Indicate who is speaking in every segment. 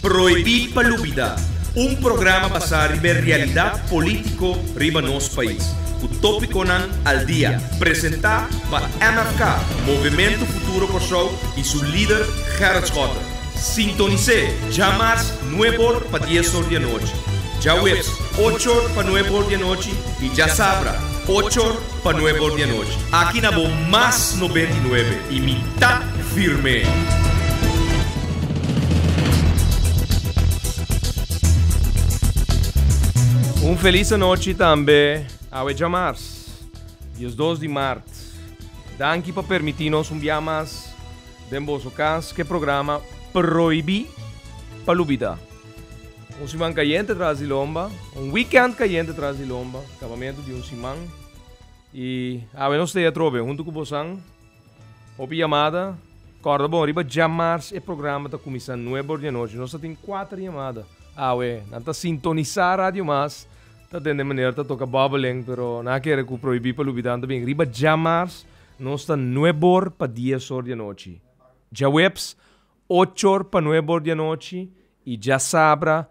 Speaker 1: Prohibí pa Lubidá, un programa basá riba e realidat polítiko riba nos pais, ku tópikonan al dia, presentá pa MFK, Movementu Futuro Kòrsou, i su lider Gerrit Schotte. Sintonis'é djamars nueb'or pa dies'or di anochi, djaweps och'or pa nueb'or di anochi i djasabra och'or pa nueb'or di anochi. Aki na bo Mas 99 i mi ta firme!
Speaker 2: Un felis anochi tambe awe djamars, 12 di mart. Danki pa permiti nos un bia mas den boso kas ku e programa Prohibí pa Lubidá. Un siman kayente tras di lomba, un weekend kayente tras di lomba, kabamentu di un siman. I awe nos ta atrobe huntu ku bosan. Hopi yamada. Kòrda bon, riba djamars e programa ta kuminsá nuebe or di anochi. Nos ta tin kuater yamada awe. Nan ta sintonisá Radio Mas, ta tende manera ta toka bòbeleng, pero nan a kere ku Prohibí pa Lubidá ta bin. Riba djamars nos ta nuebe or pa dies or di anochi. Djaweps ocho or pa nuebe or di anochi i djasabra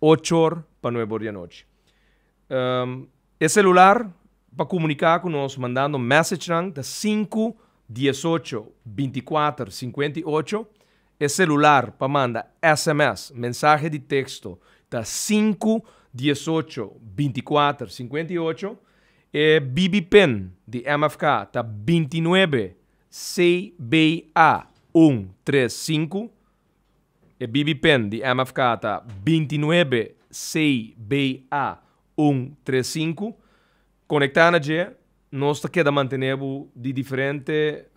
Speaker 2: ocho or pa nuebe or di anochi. E celular pa comunica cu nos mandando messagenan ta sinku diesocho binticuater sinkuenta i ocho. E celular pa manda sms, mensahe di texto, ta sinku diesocho binticuater sinkuenta i ocho. E BB pin di MFK ta bintinuebe CBA un tres sinku. E BB pen di MFK ta 29 CBA un tres sinku. Konektá na dje, nos ta keda mantené bo di diferente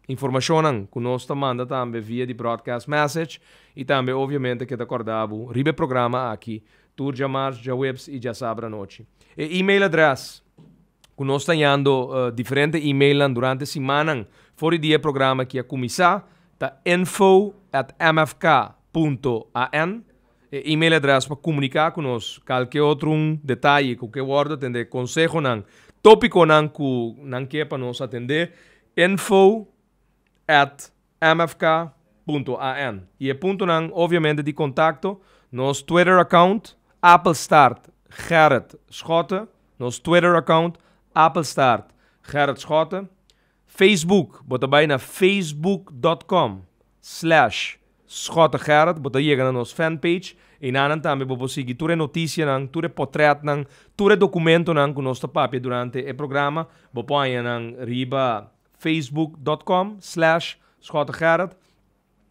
Speaker 2: informashonnan ku nos ta manda tambe via di broadcast message i tambe obviamente keda kòrda bo riba e programa aki tur djamars, djaweps i djasabra anochi. E email adrès ku nos ta hañando diferente emailnan durante simannan for di dia e programa aki a kuminsá ta info at mfk punto an. E email adres pa komuniká ku nos kalke otro un detaye ku ke wòrdu atendé, konsehonan, tópikonan ku nan ke pa nos atendé, info at mfk punto an. I e puntonan obviamente di kontakto, nos Twitter account, Appelstart Gerrit Schotte, nos Twitter account, Appelstart Gerrit Schotte. Facebook, bo ta bai na facebook dot com slash Schottegerrit, bo ta yega na nos fanpage. Einanan tambe bo por sigui tur e notisianan, tur e potrètnan, tur e dokumentonan ku nos ta papia durante e programa. Bo por haña nan riba facebook dot com slash Schottegerrit.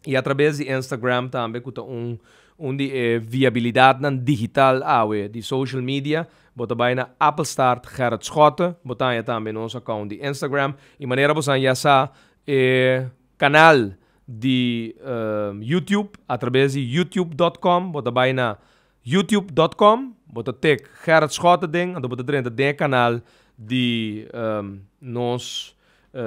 Speaker 2: I atrabes di Instagram tambe ku ta un un di e viabilidatnan digital awe di social media. Bo ta bai na Appelstart Gerrit Schotte, bo ta haña tambe nos account di Instagram. I manera bo san ya sa e kanal di YouTube atrabes di youtube dot com bo ta bai na youtube dot com bo ta tek Gerrit Schotte den anto bo ta drenta den e kanal di nos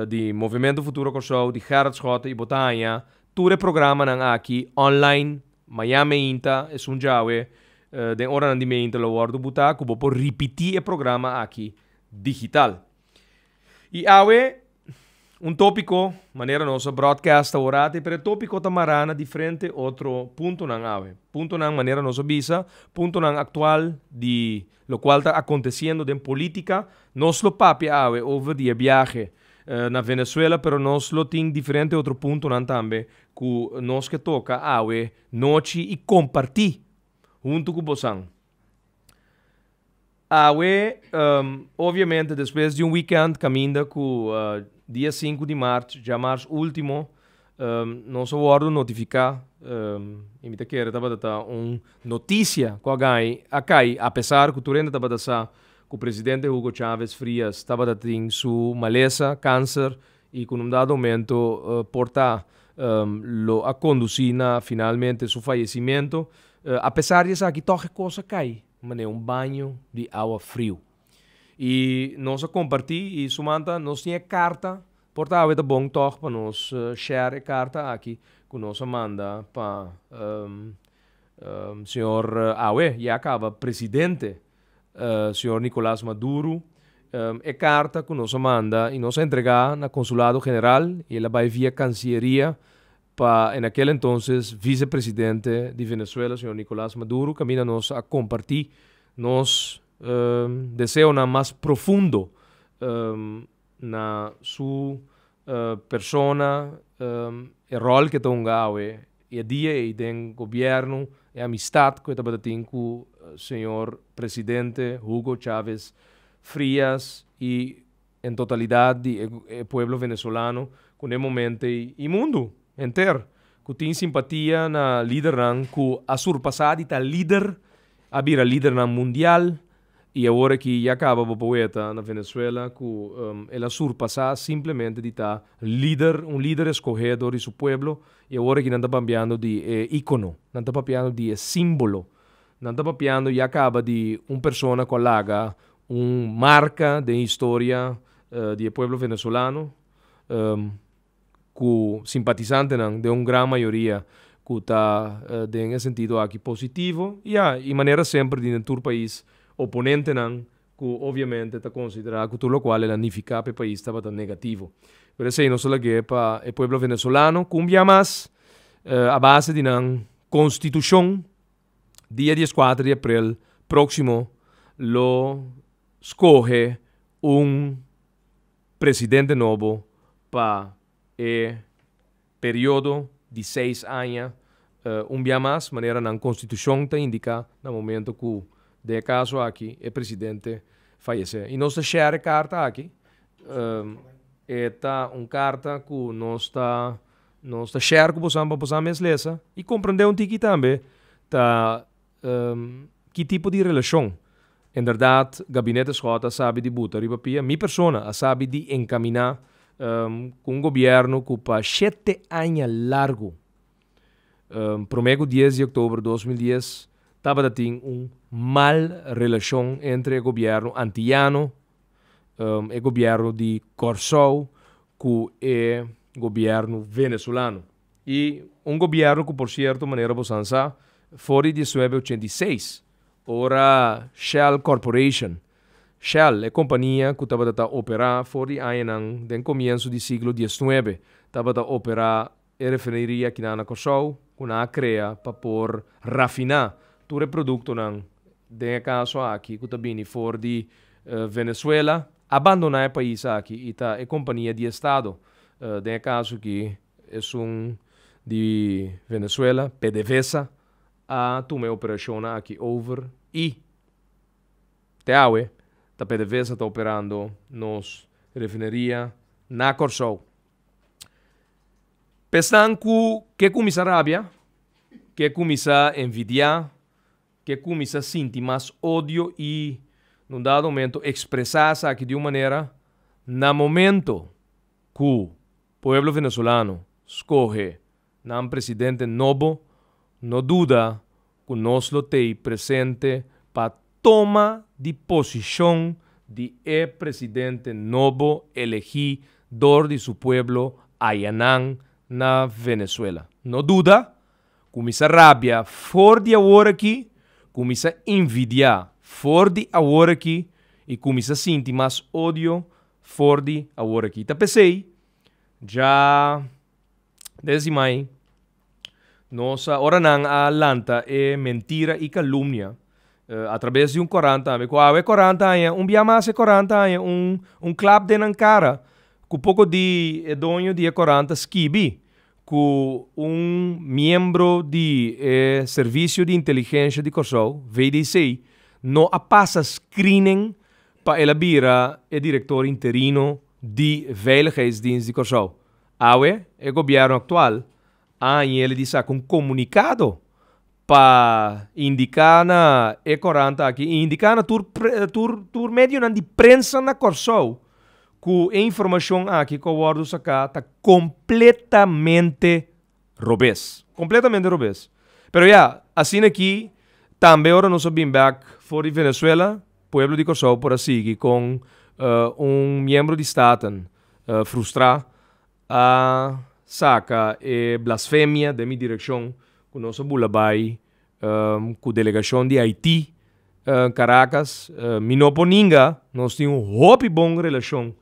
Speaker 2: di Movimento Futuro Kòrsou di Gerrit Schotte i bo ta haña tur e programanan aki online mañan meinta esun djawe den oranan di meinta lo wòrdu butá ku bo por ripití e programa aki digital. I awe un tópiko manera nos a broadcast aworati pero e tópiko ta mará na diferente otro puntonan awe. Puntonan manera nos a bisa, puntonan aktual di Locual ta aconteciendo den politica. Nos lo papia awe over di e biahe na Venezuela, pero nos lo tin diferente otro puntonan tambe cu nos ke toca awe nochi y comparti hunto cu bosan. Awe, obviamente despues di un weekend caminda cu dia sinku di maart, djamars ultimo, Nos a wòrdu notifiká, i mi ta kere tabata ta un notisia ku a gai a kai apesar ku tur hende tabata sa ku presidente Hugo Chávez Frías tabata tin su malesa, kanser, i ku na un dado momento por ta lo a kondusí na finalmente su fayesimentu. Apesar di esaki tòg e kos a kai manera un baño di awa friu. I nos a kompartí i sumanta nos tin e karta. Por ta awe ta bon tòg pa nos share e karta aki ku nos a manda pa señor awe ya kaba presidente señor Nicolas Maduro. E karta ku nos a manda i nos a entregá na Konsulado General i el a bai via Kansilleria. Pa en aquel entonces vicepresidente di Venezuela, señor Nicolás Maduro, kaminda nos a kompartí nos deseonan mas profundo na su persona, e ròl ku e ta hunga awe e dia ei den gobièrnu, e amistat ku e tabata tin ku señor presidente Hugo Chávez Frías i en totalidat di e pueblo venezolano ku na e momento ei i mundu henter ku tin simpatia na lidernan ku a surpasá di ta lider a bira lidernan mundial i awor aki ya kaba bo por weta na Venezuela ku el a surpasá simplemente di ta lider, un lider eskohé dor di su pueblo i awor aki nan ta papiando di e ikono, nan ta papiando di e símbolo, nan ta papiando ya kaba di un persona ku a laga un marka den historia di e pueblo venezolano ku simpatisantenan den un gran mayoria ku ta den e sentido aki positivo. Ya, i manera semper di den tur pais oponentenan ku obviamente ta konsiderá ku tur lokual el a nifiká pa e pais tabata negativo. Pero esei nos ta lag'é pa e pueblo venezolano ku un bia mas a base di nan konstitushon Dia dieskuater di aprel próksimo lo skohe un presidente nobo pa e periodo di seis aña un bia mas, manera nan konstitushon ta indiká na momento ku den e kaso aki e presidente fayesé. I nos ta share e karta aki. E ta un karta ku nos ta Nos ta share ku bosan pa bosan mes lesa i komprendé un tiki tambe ta ki tipo di relashon inderdat Gabinete Schotte a sabi di buta riba pia. Mi persona a sabi di enkaminá ku un gobièrnu ku pa shete aña largu, promé ku dies di oktober 2010, tabata tin un mal relashon entre e gobièrnu antiyano, e gobièrnu di Kòrsou ku e gobièrnu venezolano. I un gobièrnu ku por sierto manera bo san sa for di diesnuebe 86 ora Shell Corporation, Shell, e kompania ku tabata ta operá for di añanan den komienso di siglo 19 tabata operá e refineria akinan na Kòrsou ku nan a krea pa por rafiná tur e produktonan den e kaso aki ku ta bini for di Venezuela a bandoná e pais aki i ta e kompania di estado, den e kaso aki esun di Venezuela, PDVSA, a tuma e operashonnan aki over i te awe ta PDVSA ta operando nos refineria na Kòrsou. P'esnan ku ke kuminsá rabia, ke kuminsá envidiá, ke kuminsá sinti mas odio i na un dado momento ekspresá esaki di un manera, na momento ku pueblo venezolano skohe nan presidente nobo, no duda ku nos lo tei presente pa toma di posishon di e presidente nobo elegí dor di su pueblo ayanan na Venezuela. No duda, Kuminsá rabia for di awor aki, kuminsá envidiá for di awor aki i kuminsá sinti mas odio for di awor aki. Ta p'esei dja desdi mai nos a ora nan a lanta e mentira i kalumnia atrabes di un korant tambe ku awe e korant a haña un bia mas e korant a haña un un klap den nan kara ku poko di e doño di e korant a skibi ku un miembro di e Servisio di Inteligensha di Kòrsou, VDC, no a pasa screening pa el a bira e direktor interino di Veiligheidsdienst di Kòrsou. Awe, e gobièrnu aktual a hañ'el di saka un komunikado pa indiká na e korant aki i indiká na tur tur tur medionan di prensa na Kòrsou ku e informashon aki ku a wòrdu saká ta kompletamente robes. Kompletamente robes. Pero ya, asina aki tambe ora nos a bin bèk for di Venezuela, pueblo di Kòrsou por a sigui kon un miembro di Staten frustrá a saka e blasfemia den mi direkshon ku nos a bula bai ku delegashon di Haiti Caracas. Mi no por ninga, nos tin un hopi bon relashon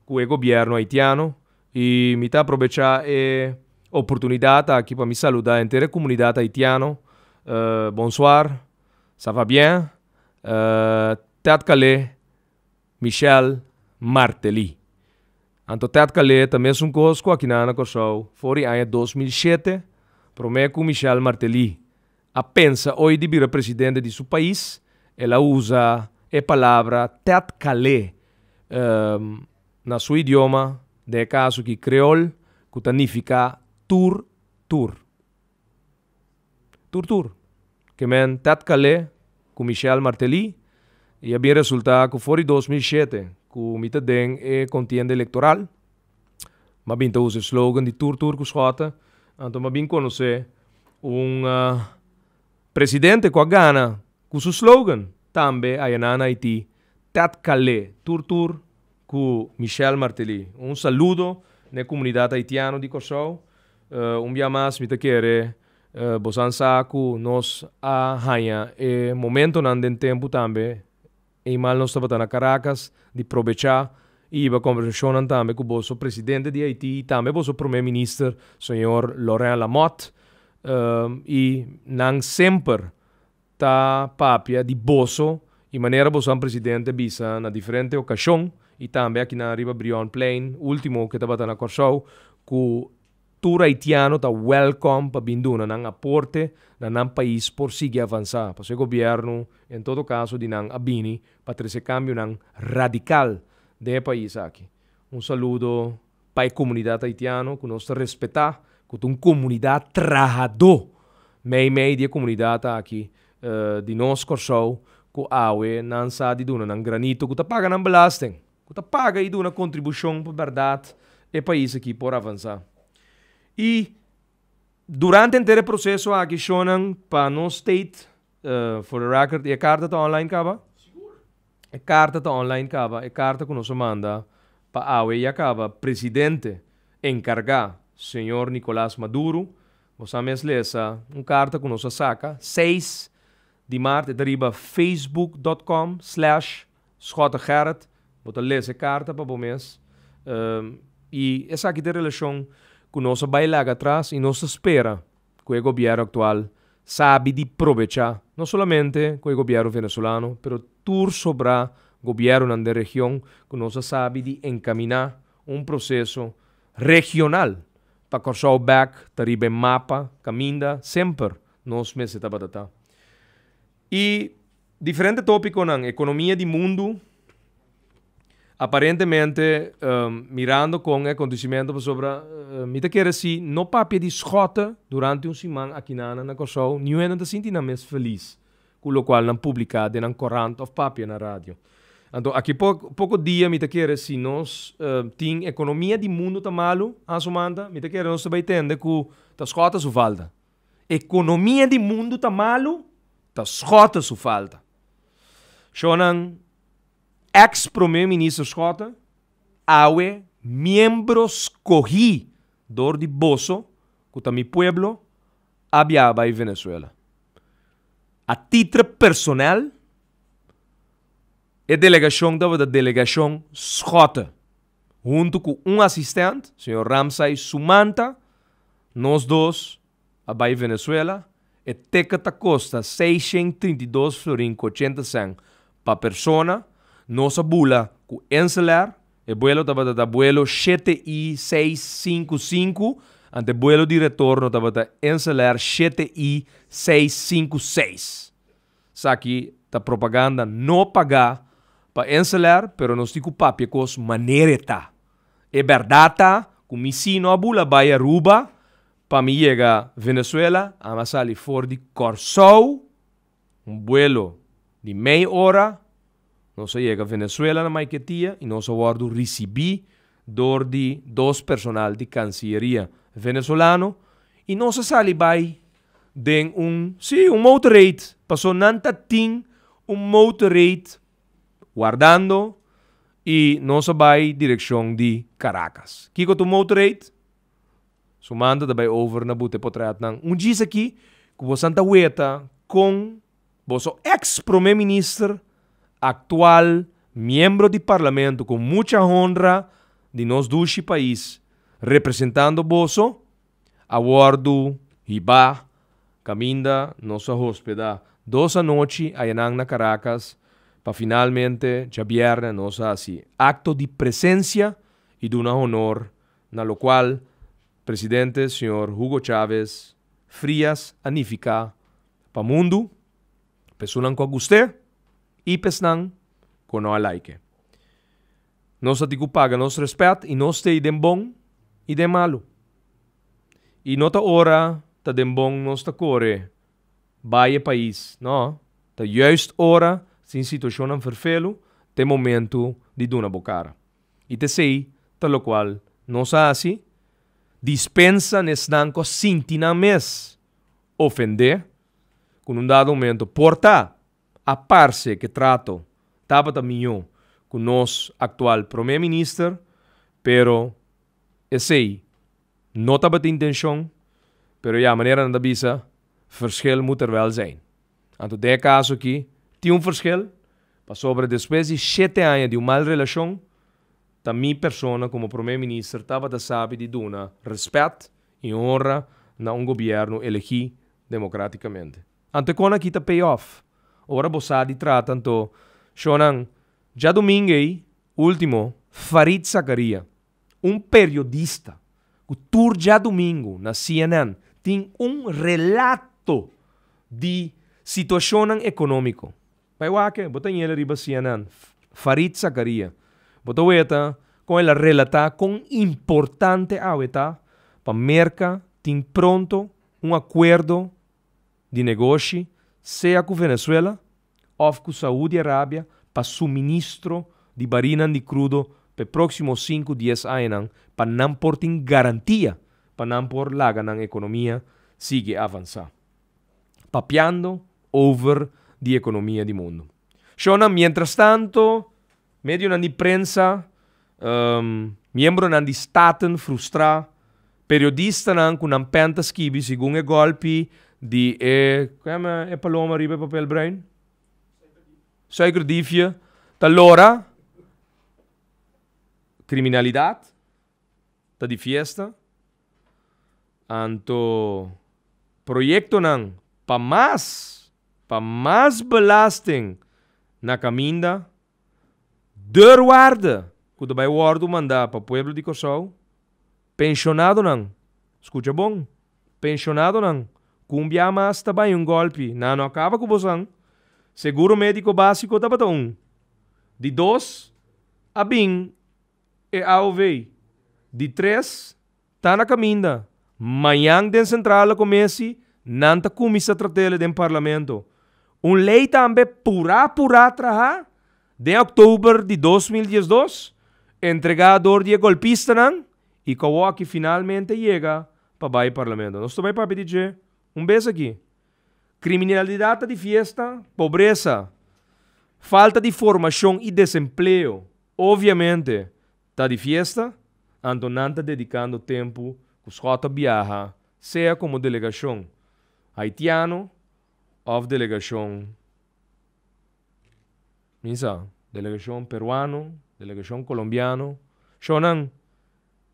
Speaker 2: ku e gobièrnu haitiano i mi ta aprobecha e oportunidat aki pa mi saludá henter e komunidat haitiano. Bonsoir, ça va bien? Tèt Kalé, Michel Martelly. Anto Tèt Kalé ta mesun kos ku akinan na Kòrsou for di aña 2007, promé ku Michel Martelly a pensa oy di bira presidente di su pais, el a usa e palabra Tèt Kalé na su idioma, den e kaso aki kreol, ku ta nifiká tur tur. Tur tur. Ke men Tèt Kalé ku Michel Martelly i a bin resultá ku for di 2007 ku mi ta den e kontienda elektoral, m'a bin ta usa e slogan di tur tur ku Schotte, anto m'a bin konosé un presidente ku a gana ku su slogan tambe ayaná na Haití, Tèt Kalé, tur tur ku Michel Martelly. Un saludo na e komunidat haitiano di Kòrsou. Un bia mas mi ta kere bosan sa ku nos a haña e momentonan den tempu tambe. Eimal nos tabata na Caracas di probechá i hiba kombersashonnan tambe ku boso presidente di Haití i tambe boso promé minister señor Laurent Lamothe i nan semper ta papia di boso i manera boso an presidente bisa na diferente okashon i tambe akinan riba Brionplein último ke tabata na Kòrsou ku Tur haitiano ta welcome pa bin duna nan aporte na nan pais por sigui avansa, pasobra e gobierno en todo caso di nan a bini pa trece cambionan radical den e pais aki. Un saludo pa e comunidad haitiano cu nos ta respeta, cu ta un comunidad trahador mei mei di e comunidad aki di nos Corsou cu awe nan sa di duna nan granito cu ta paga nan belasting. Ku ta paga i duna kontribushon pa bèrdat e pais aki por avansá. I durante henter e proseso aki shonnan pa nos state, for the record, i e karta ta online kaba? E karta ta online kaba, e karta ku nos a manda pa awe ya kaba presidente enkargá señor Nicolas Maduro, bo sa mes lesa un karta ku nos a saka seis di mart e ta riba facebook dot com slash Schotte Gerrit, bo ta lesa e karta pa bo mes. I esaki ta e relashon ku nos a bai laga atras i nos ta spera ku e gobièrnu aktual sabi di probechá no solamente ku e gobièrnu venezolano pero tur sobrá gobièrnunan den region ku nos a sabi di enkaminá un proseso regional pa Kòrsou bèk ta riba e mapa kaminda semper nos mester tabata ta. I diferente tópikonan, ekonomia di mundu, aparentemente mirando kon e akontesimentu pasobra mi ta kere si no papia di Schotte durante un siman akinan na Kòrsou, niun hende ta sinti nan mes felis ku lokual nan publiká den nan korant òf papia na radio. Anto aki poko dia mi ta kere si nos tin ekonomia di mundu ta malu, Ansumanta, mi ta kere nos ta bai tende ku ta Schotte su falta. Ekonomia di mundu ta malu, ta Schotte su falta. Shownan, ex prome minister Schotte, awe miembro skohí dor di boso, ku ta mi pueblo, a biaha bai Venezuela. A titre personal, e delegashon tabata delegashon Schotte, huntu ku un asistent, señor Ramsay Sumanta, Nos dos a bai Venezuela, e ticket ta kosta 632 florin ku 80 sèn pa persona, nos a bula ku Inselair, e buelo tabata ta buelo shete i 655, ante buelo di retorno tabata Inselair 7 i 656. Esaki ta propaganda no pagá pa Inselair, pero nos tin ku papia kos manera e ta. E bèrdat ta ku mi sí no a bula bai Aruba pa mi yega Venezuela, ami a sali for di Kòrsou, un buelo di mei ora, nos a yega Venezuela na Maiquetía i nos a wòrdu risibí dor di dos personal di Cancilleria venezolano i nos a sali bai den un, sí, un motorraid, paso nan ta tin un motorraid wardando i nos a bai direkshon di Caracas. Kiko ta un motorraid? Su manda ta bai over na buta e potretnan. Un djis aki ku bosan ta weta kon boso eks prome minister, aktual miembro di parlamento ku mucha honra di nos dushi pais representando boso, a wòrdu hibá kaminda nos a hospedá dos anochi ayanan na Caracas pa finalmente djabièrnè nos a hasi akto di presensia i duna honor na lokual presidente señor Hugo Chávez Frías a nifiká pa mundu, pa esunnan ku a gust'é i pa esnan ku no a like. Nos a tin ku paga nos rèspèt i nos ta ei den bon i den malu. I no ta ora ta den bon nos ta kore bai e pais, no, ta juist ora sin situashonnan ferfelu ta e momentu di duna bo kara. I ta esei ta lokual nos a hasi, dispensa n'esnan ku a sinti nan mes ofendé, ku n'un dado momento por ta a parse ku e trato tabata mihó ku nos aktual promé minister, pero esei no tabata intenshon, pero ya manera nan ta bisa, verschil moet er wel zijn. Anto den e kaso aki tin un verschil, pasobra despues di shete aña di un mal relashon, ta mi persona komo prome minister tabata sabi di duna respèt i honra na un gobièrnu elegí demokratikamente. Anto e kon aki ta pay off. Ora bo sa di trata anto shownan djadumingu ei ultimo Farid Zakaria, un periodista ku tur djadumingu na CNN tin un relato di situashonnan ekonómiko. Bai wak, bo ta ñela riba CNN, Farid Zakaria. Bo ta weta kon el a relatá kon importante awe ta pa Merka tin pronto un akuerdo di negoshi sea ku Venezuela òf ku Saudi Arabia pa suministro di barinan di krudo pa e próksimo sinku dies añanan pa nan por tin garantia pa nan por laga nan ekonomia sigui avansá. Papiando over di ekonomia di mundu. Shownan mientrastanto medionan di prensa, miembronan di Staten frustrá, periodistanan ku nan pèn ta skibi segun e gòlpi di e, ku yama e paloma riba e papel bruin? Suikerdiefje, ta lora kriminalidat, ta di fiesta. Anto proyektonan pa mas, pa mas belasting na kaminda, deurwaarde ku ta bai wòrdu mandá pa pueblo di Kòrsou, penshonadonan, skucha bon, penshonadonan ku un bia mas ta bai un gòlpi, nan no a kaba ku bosan, seguro médiko básiko tabata un, di dos a bin e aov, di tres ta na kaminda, mañan den Sentrale Commissie nan ta kuminsá trat'el den Parlamento. Un lei tambe purá purá trahá den òktober di 2012, entregá dor di e golpistanan i ku awoki finalmente yega pa bai Parlamento. Nos ta bai papia di dje un bes aki. Kriminalidat ta di fiesta, pobresa, falta di formashon i desempleo obviamente ta di fiesta, anto nan ta dedikando tempu ku Schot a biaha sea komo delegashon haitiano òf delegashon mi sa, delegashon peruano, delegashon kolombiano. Shownan,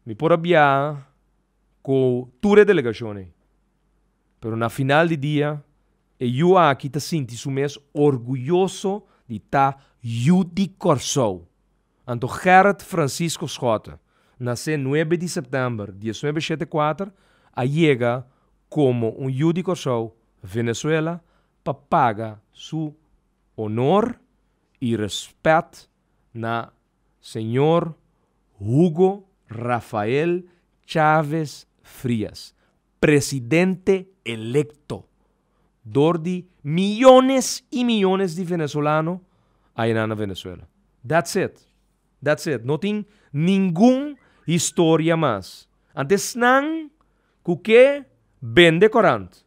Speaker 2: mi por a biaha ku tur e delegashon ei, pero na final di dia e yu aki ta sinti su mes orguyoso di ta yu di Kòrsou. Anto Gerrit Francisco Schotte, nasé nuebe di sèptèmber diesnuebe shete kuater, a yega komo un yu di Kòrsou Venezuela pa paga su honor i rèspèt na señor Hugo Rafael Chávez Frías, presidente electo dor di miyones y miyones di venezolano aynan na Venezuela. That's it. That's it. No tin ningun historia mas. Ante esnan cu ke bende corant,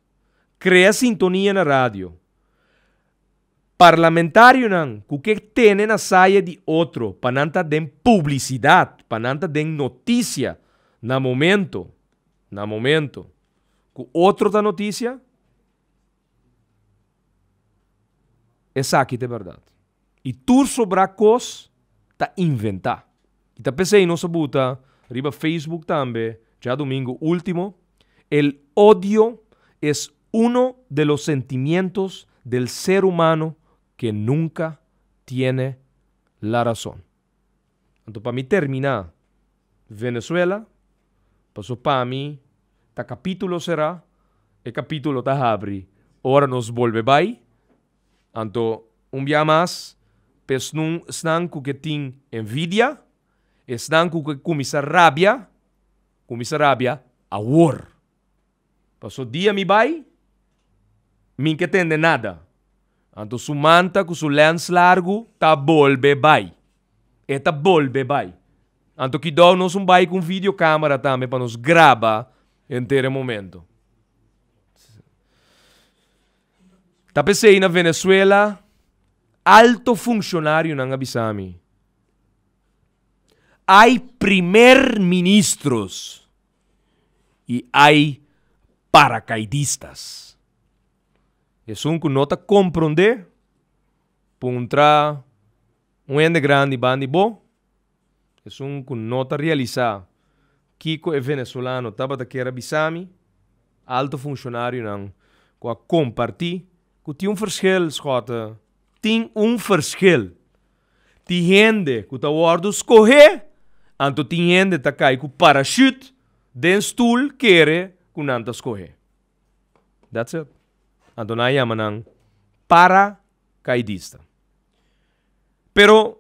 Speaker 2: crea sintonia na radio, parlamentarionan cu ke tene na saya di otro pa nan ta den publicidad, pa nan ta den noticia na momento, na momento cu otro ta noticia, esaki ta e berdad. Y tur sobra cos ta inventa. Y ta p'esey nos a buta riba Facebook tambe djadomingo ultimo. El odio es uno de los sentimientos del ser humano que nunca tiene la razón. Anto pa mi terminá Venezuela, paso pa mi ta capítulo será, e capítulo ta habri ora nos bolbe bai. Anto un bia mas pa esnan esnan ku ke tin envidia, esnan ku ke kuminsá rabia, kuminsá rabia awor. Paso dia mi bai, mi ke tende nada. Anto su manta ku su lens largu ta bolbe bai. E ta bolbe bai. Anto kidou nos un bai ku un video camera tambe pa nos graba henter e momento. Ta p'esei na Venezuela alto funcionarionan a bisa mi, Hay primer ministros y hay paracaidistas. Esun ku no ta komprondé, puntra un hende grandi banda di bo. Esun ku no ta realisá kiko e venezolano tabata kier a bisa mi, alto funshonarionan ku a kompartí ku tin un verschil, Schotte, tin un verschil. Tin hende ku ta wòrdu skohé, anto tin hende ta kai ku parashut den stul kere ku nan ta skohé. That's it. Anto nan a yama nan parakaidista. Pero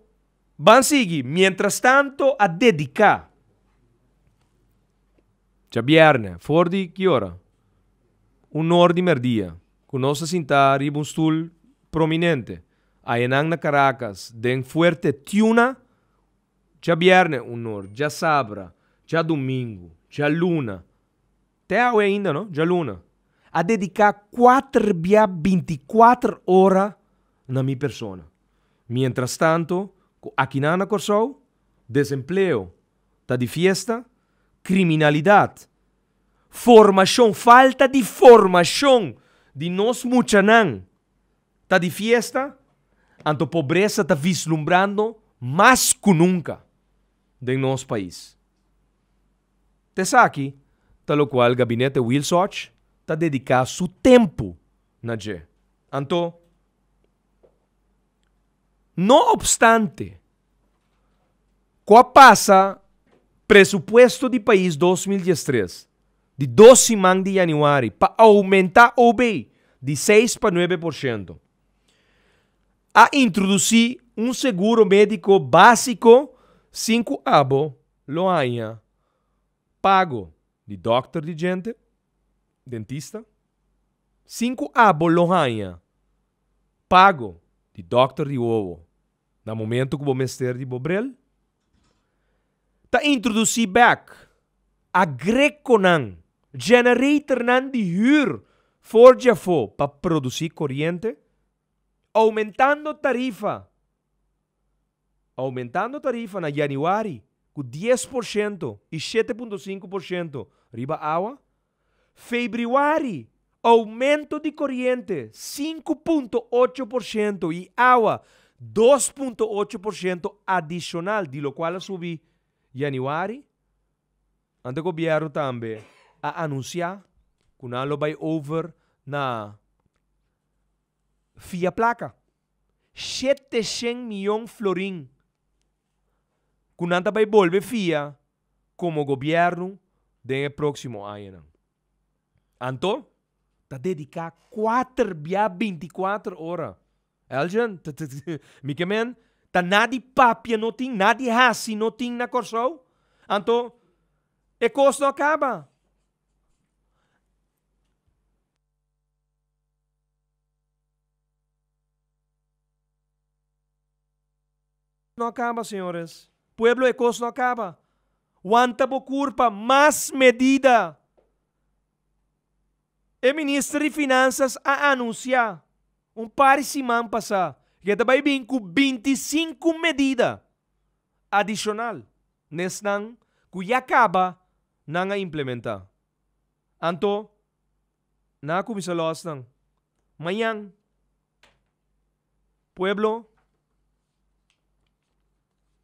Speaker 2: ban sigui, mientrastanto a dediká djabièrnè for di ki ora? Un or di mèrdia ku nos a sintá riba un stul prominente Ayanan na Caracas den Fuerte Tiuna, djabièrnè un or, djasabra, djadumingu, djaluna, te awe ainda no, djaluna, a dediká kuater bia bintikuater ora na mi persona. Mientrastanto ku akinan na Kòrsou desempleo ta di fiesta, kriminalidat, formashon, falta di formashon di nos muchanan Ta di fiesta, anto pobresa ta vislumbrando mas ku nunka den nos pais. T'esaki ta lokual Gabinete Wilsoch ta dediká su tempu na dje. Anto, no opstante ku a pasa presupuesto di pais 2013, di dos siman di yanüari pa oumentá OB di seis pa 9%. A introdusí un seguro médiko básiko sin ku abo lo haña pago di dòkter di djente, dentista, sin ku abo lo haña pago di dòkter di wowo na momento ku bo mester di bo bril. Ta introdusí bèk agrekonan, generatornan di hür for di afó pa produsí koriente, oumentando tarifa oumentando tarifa na yanüari ku 10% i 7.5% riba awa, febrüari oumento di koriente 5.8% i awa 2.8% adishonal di lokual a subi yanüari. Anto gobièrnu tambe a anunsiá ku nan lo bai over na fia plaka, 700 mion florin ku nan ta bai bolbe fia komo gobièrnu den e próksimo añanan. Anto ta dediká kuater bia 24 ora. Elgin, mi ke men, ta nadi papia no tin, nadi hasi no tin na Kòrsou. Anto e kos no a kaba. No a kaba, señores. Pueblo, e kos no a kaba. Wanta bo kurpa, mas medida. E minister di Finansas a anunsiá un par di siman pasá ku e ta bai bin ku 25 medida adishonal n'esnan ku ya kaba nan a implementá. Anto, nan a kuminsá lòs nan. Mañan, pueblo,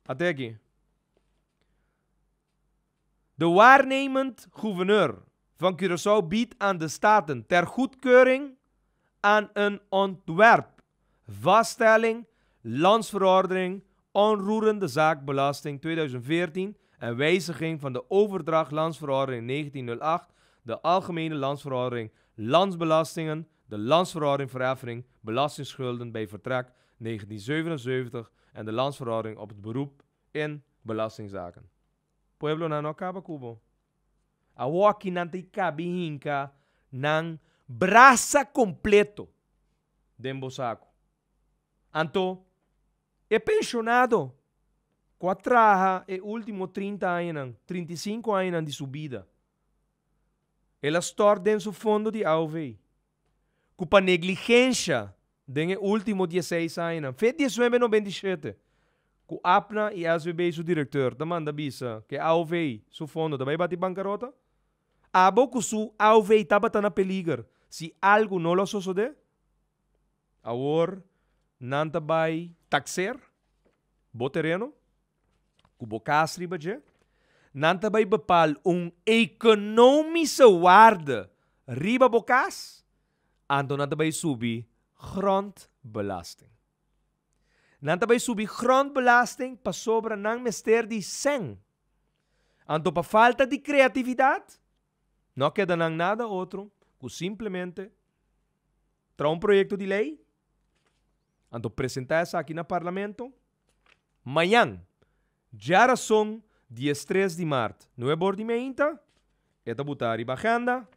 Speaker 2: ate aki. De waarnemend gouverneur. van Curaçao biedt aan de Staten ter goedkeuring aan een ontwerp vaststelling landsverordening onroerende zaakbelasting 2014 en wijziging van de overdracht landsverordening 1908, de algemene landsverordening landsbelastingen, de landsverordening verheffing belastingsschulden bij vertrek 1977 en de landsverordening op het beroep in belastingzaken. Pueblo, nan no a kaba ku bo. Awoki nan ta kabi hinka nan brasa kompleto den bo saku. Anto e penshonado ku a traha e último 30 añanan, 35 añanan di su bida, el a stòrt den su fondo di AOV, ku pa negligensha den e último 16 añanan, fe 1997, ku APNA i SVB su direktor ta manda bisa ku e AOV su fondo ta bai bati bankarota, abo ku su AOV tabata na peliger si algu no lo a sosodé, awor nan ta bai takser bo tereno ku bo kas riba dje, nan ta bai bepal un economische waarde riba bo kas, anto nan ta bai subi grondbelasting. Nan ta bai subi grondbelasting pasobra nan mester di sèn. Anto pa falta di kreatividat, no a keda nan nada otro ku simplemente traha un proyekto di lei, anto presentá esaki na Parlamento. Mañan, djarason 13 di mart, nuebe or di meinta, e ta butá riba agenda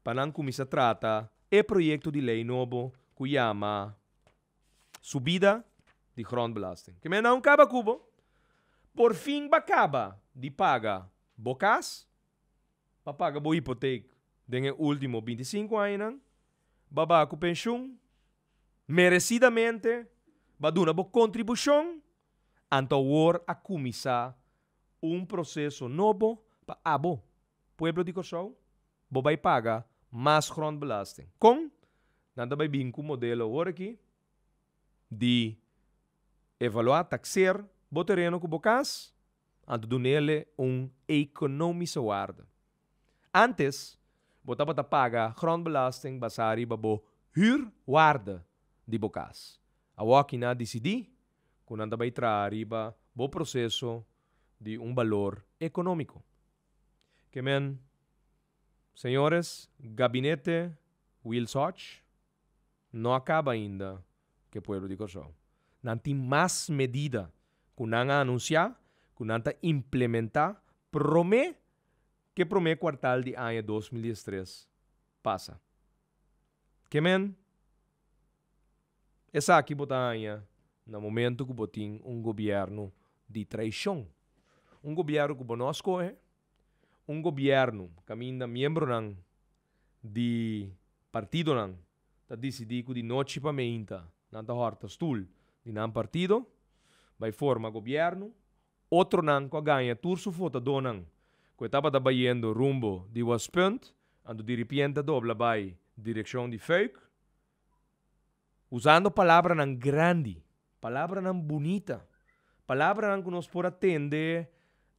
Speaker 2: pa nan kuminsá trata e proyekto di lei nobo ku yama Subida di grondbelasting. Ke men nan kaba ku bo? Por fin ba kaba di paga bo kas, pa paga bo hipotek den e último 25 añanan, ba baha ku penshun, meresidamente ba duna bo kontribushon, anto awor a kuminsá un proseso nobo pa abo, pueblo di Kòrsou, bo bai paga mas grondbelasting. Kon? Nan ta bai bin ku modelo awor aki di evaluá, takseer bo tereno ku bo kas, anto dun'ele un economische waarde. Antes, bo tabata paga grondbelasting basá riba bo huurwaarde di bo kas. Awor nan a disidí ku nan ta bai traha riba bo proseso di un balor ekonómiko. Ke men, señores, gabinete Wiels Hodge no a kaba ainda ku e pueblo di Kòrsou. Nan tin mas medida ku nan a anunsiá ku nan ta implementá promé ku e promé kuartal di aña 2013 pasa. Ke men, esaki bo ta haña na momento ku bo tin un gobièrnu di traishon. Un gobièrnu ku bo no a skohe, un gobièrnu kaminda miembronan di partidonan ta disidí ku di nochi pa meinta nan ta hòrta stul di nan partido bai forma gobièrnu, otronan ku a gaña tur su votadónan ku e tabata bayendo rumbo di Waspunt, anto diripiente a dobla bai direkshon di Fuik, usando palabranan grandi, palabranan bunita, palabranan ku nos por a tende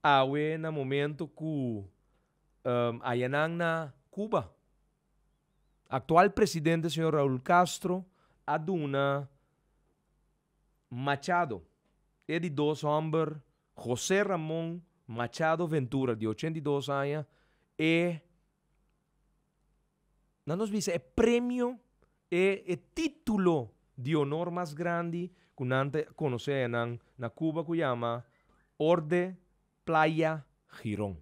Speaker 2: awe na momento ku ayanan na Cuba. Aktual presidente señor Raúl Castro a duna Machado, e di dos hòmber José Ramón Machado Ventura di 82 aña e nan nos bisa e premio, e e título di honor mas grandi ku nan ta konosé ayanan na Cuba ku yama Orde Playa Girón.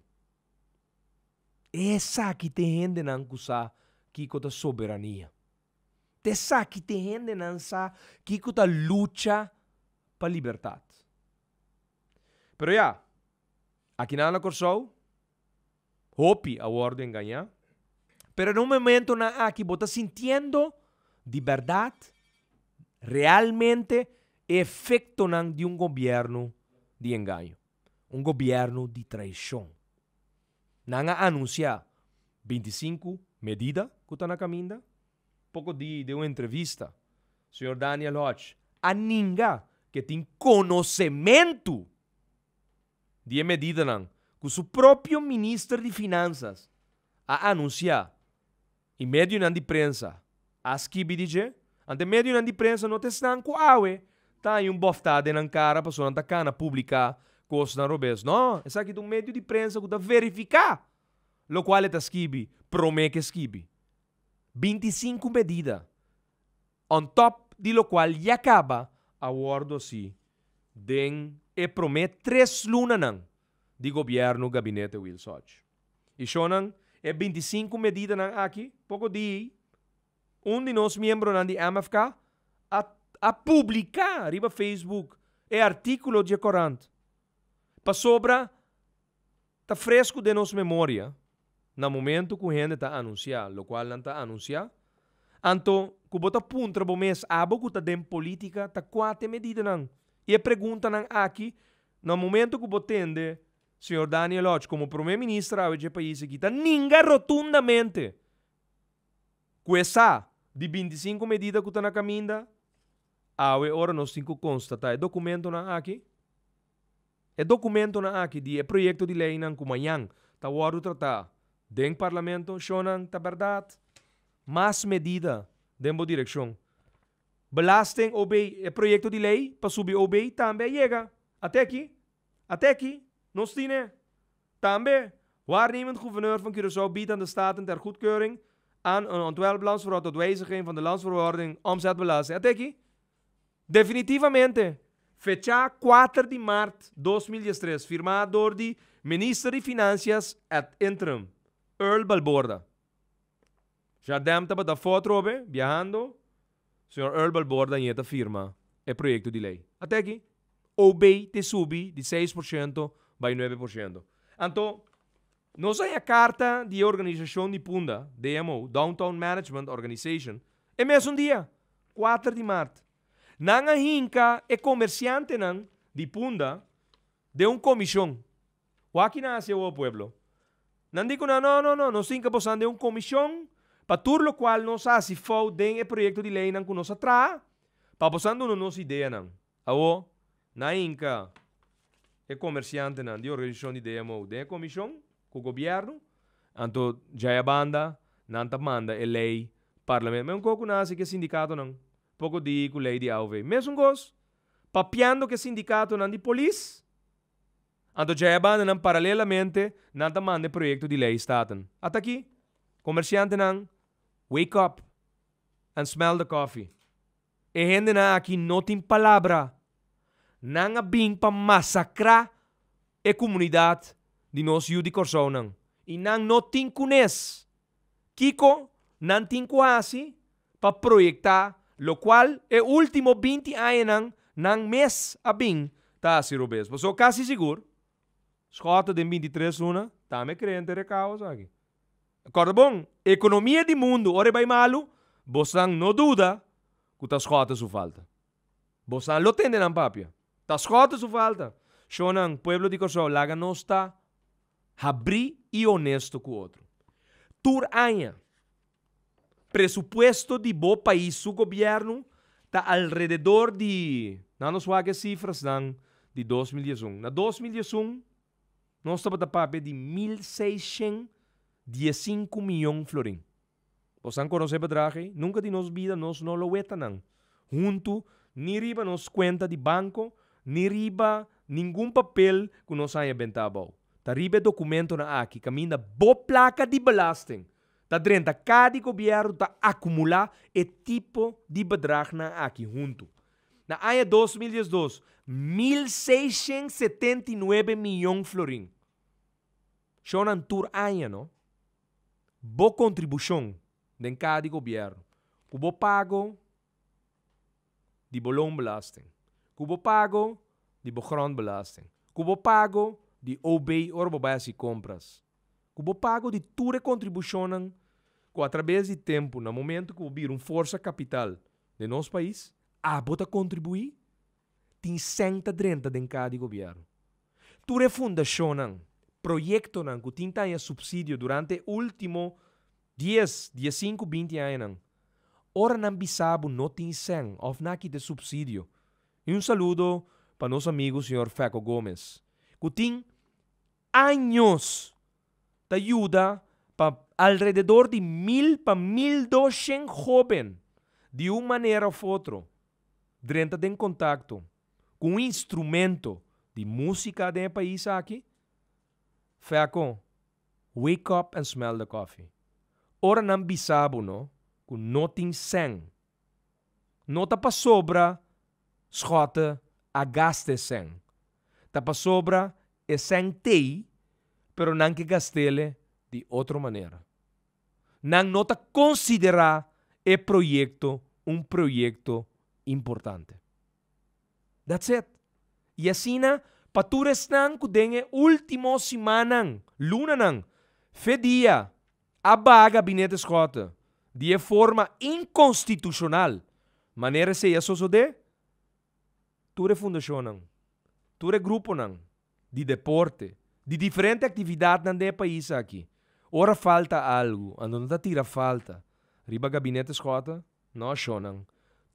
Speaker 2: Esaki ta e hendenan ku sa kiko ta soberania. Ta esaki ta e hendenan sa kiko ta lucha pa libertat. Pero ya, akinan na Kòrsou, hopi a wòrdu engañá. Pero na un momentonan aki bo ta sintiendo di bèrdat, realmente, e efektonan di un gobièrnu di engaño, un gobièrnu di traishon. Nan a anunsiá 25 medida ku ta na kaminda. Poko di den un entrevista, señor Daniel Hodge a ninga ku e tin konosementu di e medidanan ku su propio minister di Finansas a anunsiá i medionan di prensa a skibi di dje. Anto e medionan di prensa no ta esnan ku awe ta haña un bòftá den nan kara pasobra nan ta kana publiká kosnan robes. No, esaki ta un medio di prensa ku ta verifiká lokual e ta skibi promé ku e skibi. 25 medida on top di lokual ya kaba a wòrdu hasi den e promé tres lunanan di gobièrnu Gabinete Wiels Hodge. I shonnan, e 25 medidanan aki, poko di un di nos miembronan di MFK a a publiká riba Facebook e artíkulo dje korant. Pasobra ta fresku den nos memoria na momento ku hende ta anunsiá lokual nan ta anunsiá, anto ku bo ta puntra bo mes abo ku ta den polítika ta kua ta e medidanan? I e preguntanan aki na momento ku bo tende señor Daniel Hodge komo prome minister awe dje pais aki ta ninga rotundamente ku e sa di 25 medida ku ta na kaminda, awe ora nos tin ku konstatá e dokumentonan aki. E dokumentonan aki di e proyekto di leinan ku mañan ta wòrdu tratá den Parlamento, shonnan, ta bèrdat? Mas medida den bo direkshon. Belasting OB, e proyekto di lei pa subi OB tambe a yega. Ate aki, ate aki, nos tin e. Tambe, waarnemend gouverneur van Curaçao biedt aan de Staten ter goedkeuring aan een ontwerp-landsverordening tot wijziging van de Landsverordening Omzetbelasting. Ate aki. Definitivamente, fechá kuater di mart 2013, firmá dor di Minister di Finansias ad interim, Earl Balborda. Jardem tabata afó atrobe, biahando, señor Earl Balborda ñe ta firma e proyekto di lei. Ate aki, OB te subi di 6% bai 9%. Anto, nos haña karta di e organisashon di Punda, DMO, Downtown Management Organization, e mesun dia, 4 di mart. Nan a hinka e komersiantenan di Punda den un komishon. Wak ki nan hasi awor, pueblo? Nan di ku nan, No, no, no, nos hinka bosan den un komishon pa tur lokual nos a hasi fout den e proyekto di leinan ku nos a traha, pa bosan duna nos ideanan. Awor, nan a hinka e komersiantenan di organisashon di DMO den e komishon ku gobièrnu, anto djaya banda nan ta manda e lei parlamento. Mesun kos ku nan hasi ku e sindikatonan poko di ku lei di AOV. Mesun kos, papiando ku e sindikatonan di polis, anto djaya banda nan paralelamente nan ta manda e proyekto di lei Staten. Ata aki, komersiantenan, wake up and smell the coffee. E hendenan aki no tin palabra. Nan a bin pa masakrá e komunidat di nos yu di Kòrsounan i nan no tin kunes. Kiko nan tin ku hasi pa proyektá lokual e último 20 añanan nan mes a bin ta hasi robes? Pasobra kasi sigur Schotte den 23 luna tambe krea henter e kaos aki. Kòrda bon, ekonomia di mundu ora e bai malu, bosnan no duda ku ta Schotte su falta. Bosnan lo tende nan papia. Ta Schotte su falta. Shonnan, pueblo di Kòrsou, laga nos ta habrí i honesto ku otro. Tur aña, presupuesto di bo pais su gobièrnu ta alrededor di, nan nos wak e sifrasnan di 2011. Na 2011, nos tabata papia di 1615 miyon florin. Bosan konosé e bedrag ei? Nunka di nos bida nos no lo weta nan huntu ni riba nos kuenta di banko ni riba ningun papel ku nos haña benta abou. Ta riba e dokumentonan aki kaminda bo plaka di belasting ta drenta ka di gobièrnu ta akumulá e tipo di bedragnan aki huntu. Na aña 2012, 1679 miyon florin. Shownan tur aña, no? Bo kontribushon den ka di gobièrnu, ku bo pago di bo loonbelasting, ku bo pago di bo grondbelasting, ku bo pago di OB ora bo bai hasi kompras, ku bo pago di tur e kontribushonnan ku atrabes di tempu na momento ku bo bira un forsa kapital den nos pais, abo ta kontribuí, tin sèn ta drenta den ka di gobièrnu. Tur e fundashonnan, proyektonan ku tin ta haña supsidio durante e último 10, 15, 20 añanan, ora nan bisa bo no tin sèn òf nan a kita e supsidio. I un saludo pa nos amigu señor Feco Gomez, ku tin años ta yuda. Pa alrededor di 1000 pa 1200 hóben, di un manera òf otro, drenta den kontakto ku un instrumento di músika den e pais aki, Fèko, wake up and smell the coffee. Ora nan bisa bo no, ku no tin sèn. No ta pasobra Schotte a gasta e sèn. Ta pasobra e sèn t'ei, pero nan ke gast'é di otro manera. Nan no ta konsiderá e proyekto un proyekto importante. That's it. I asina, pa tur esnan ku den e último simannan, lunanan, fe dia, a baha gabinete Schotte, di e forma inkonstitushonal, manera esei a sosodé, tur e fundashonnan, tur e gruponan di deporte, di diferente aktividatnan den e pais aki, ora falta algu, anto no ta tira falta riba gabinete Schotte, no shonnan.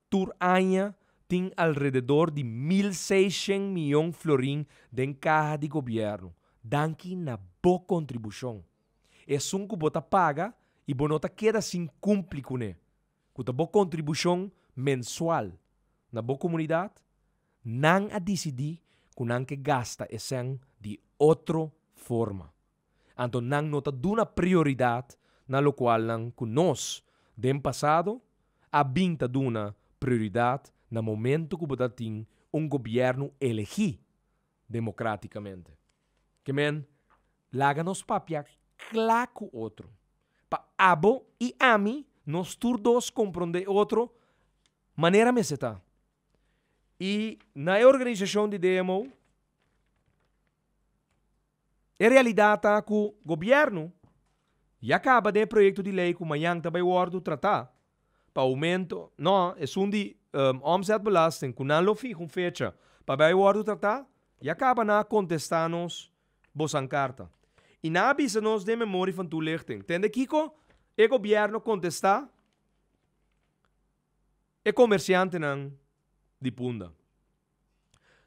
Speaker 2: Tur aña tin alrededor di 1600 mion florin den kaha di gobièrnu. Danki na bo kontribushon. Esun ku bo ta paga i bo no ta keda sin kumpli kuné. Ku ta bo kontribushon mensual na bo komunidat, nan a disidí ku nan ke gasta e sèn di otro forma. Anto nan no ta duna prioridat na lokualnan ku nos den pasado a bin ta duna prioridat na momento ku bo ta tin un gobièrnu elegí demokrátikamente. Ke men, laga nos papia kla ku otro. Pa abo i ami, nos tur dos komprondé otro manera mester ta. I na e organisashon di DMO, e realidat ta ku gobièrnu ya kaba den e proyekto di lei ku mañan ta bai wòrdu tratá pa oumento, no, esun di omzetbelasting ku nan lo fiha un fecha pa bai wòrdu tratá, ya kaba nan a kontestá nos bosan karta. I nan a bisa nos den memorie van toelichting. Tende kiko e gobièrnu kontestá e komersiantenan di Punda.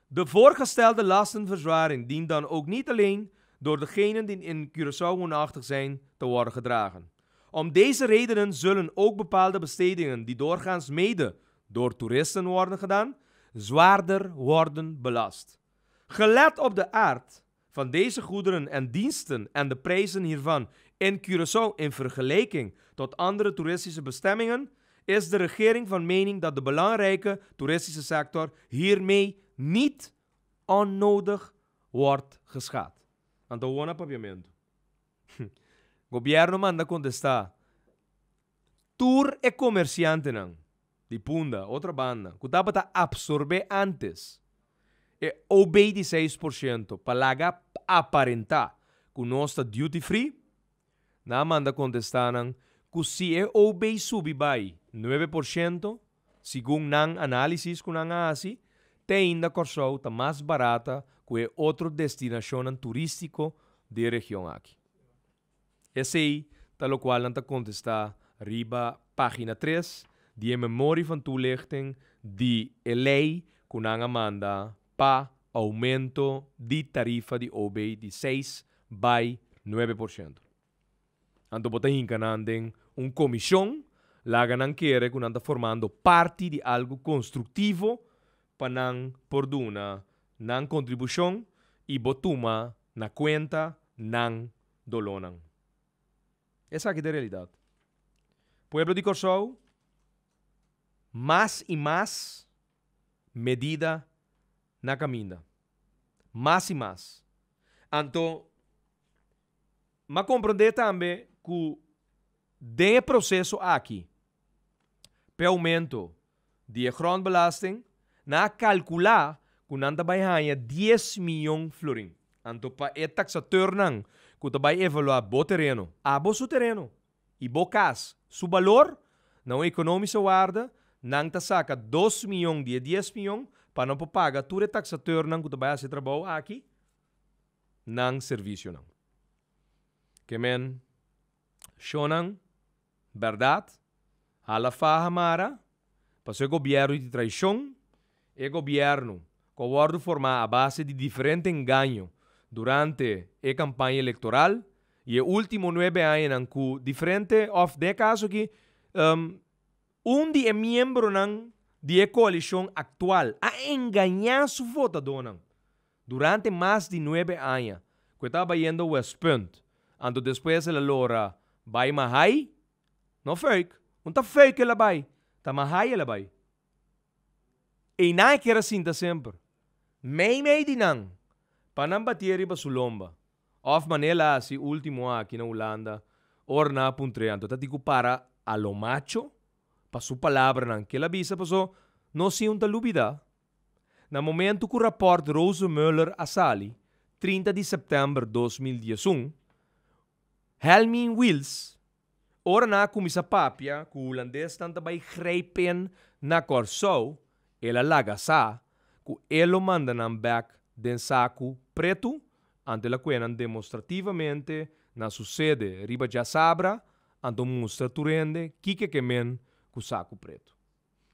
Speaker 2: De voorgestelde lastenverzwaring dient dan ook niet alleen door degenen die in Curaçao woonachtig zijn te worden gedragen. Om deze redenen zullen ook bepaalde bestedingen die doorgaans mede door toeristen worden gedaan, zwaarder worden belast. Gelet op de aard van deze goederen en diensten en de prijzen hiervan in Curaçao in vergelijking tot andere toeristische bestemmingen, is de regering van mening dat de belangrijke toeristische sector hiermee niet onnodig wordt geschaad. Anto wak na papiamentu. Gobièrnu manda kontestá. Tur e komersiantenan di Punda, otro banda, ku tabata apsorbé antes e OB di 6% pa laga aparentá ku nos ta duty free, nan manda kontestá nan ku si e OB subi bai 9%, segun nan análisis ku nan a hasi, te ainda Kòrsou ta mas barata ku e otro destinashon turístiko di e region aki. Esei ta lokual nan ta kontestá riba página 3 di e memorie van toelichting di e lei ku nan a manda pa oumento di tarifa di OB di 6 bai 9%. Anto bo ta hinka nan den un komishon, laga nan kere ku nan ta formando parti di algu konstruktivo pa nan por duna nan kontribushon i bo tuma na kuenta nan dolónan. Esaki ta e realidat. Pueblo di Kòrsou, mas i mas medida na kaminda. Mas i mas. Anto, m'a komprondé tambe ku den e proseso aki, p'e oumento di e grondbelasting, nan a kalkulá ku nan ta bai haña 10 mion florin. Anto pa e taksatornan ku ta bai evaluá bo tereno, abo su tereno i bo kas, su balor, na un economische waarde, nan ta saka 2 mion di e 10 mion pa nan por paga tur e taksatornan ku ta bai hasi e trabou aki nan servisionan. Ke men, shonnan, bèrdat, hala faha mara, pasobra e gobièrnu di traishon, e gobièrnu ku a wòrdu formá a base di diferente engaño durante e kampaña elektoral. I e último nuebe añanan ku diferente òf den e kaso aki un di e miembronan di e koalishon aktual a engañá su votadónan durante mas di nuebe aña ku e tabata bayendo Westpunt anto despues el a lora bai Mahai, no Fuik, un ta Fuik el a bai, ta Mahai el a bai. Einan e kier a sinta semper, meimei di nan, pa nan batié riba su lomba. Òf manera el a hasi último aki na Hulanda, ora nan a puntr'é, anto ta tin ku para a lo macho pa su palabranan ke el a bisa, paso nos si un ta lubidá. Na momentu ku rapòrt Rosenmöller a sali, 30 di sèptèmber 2011, Helmin Wiels, ora nan a kuminsá papia ku hulandesnan ta bai grijpen na Kòrsou, el a laga sa ku e lo manda nan bèk den saku pretu, anto el a kue nan demostrativamente na su sede riba djasabra, anto mustra tur hende kiko ke men ku saku pretu.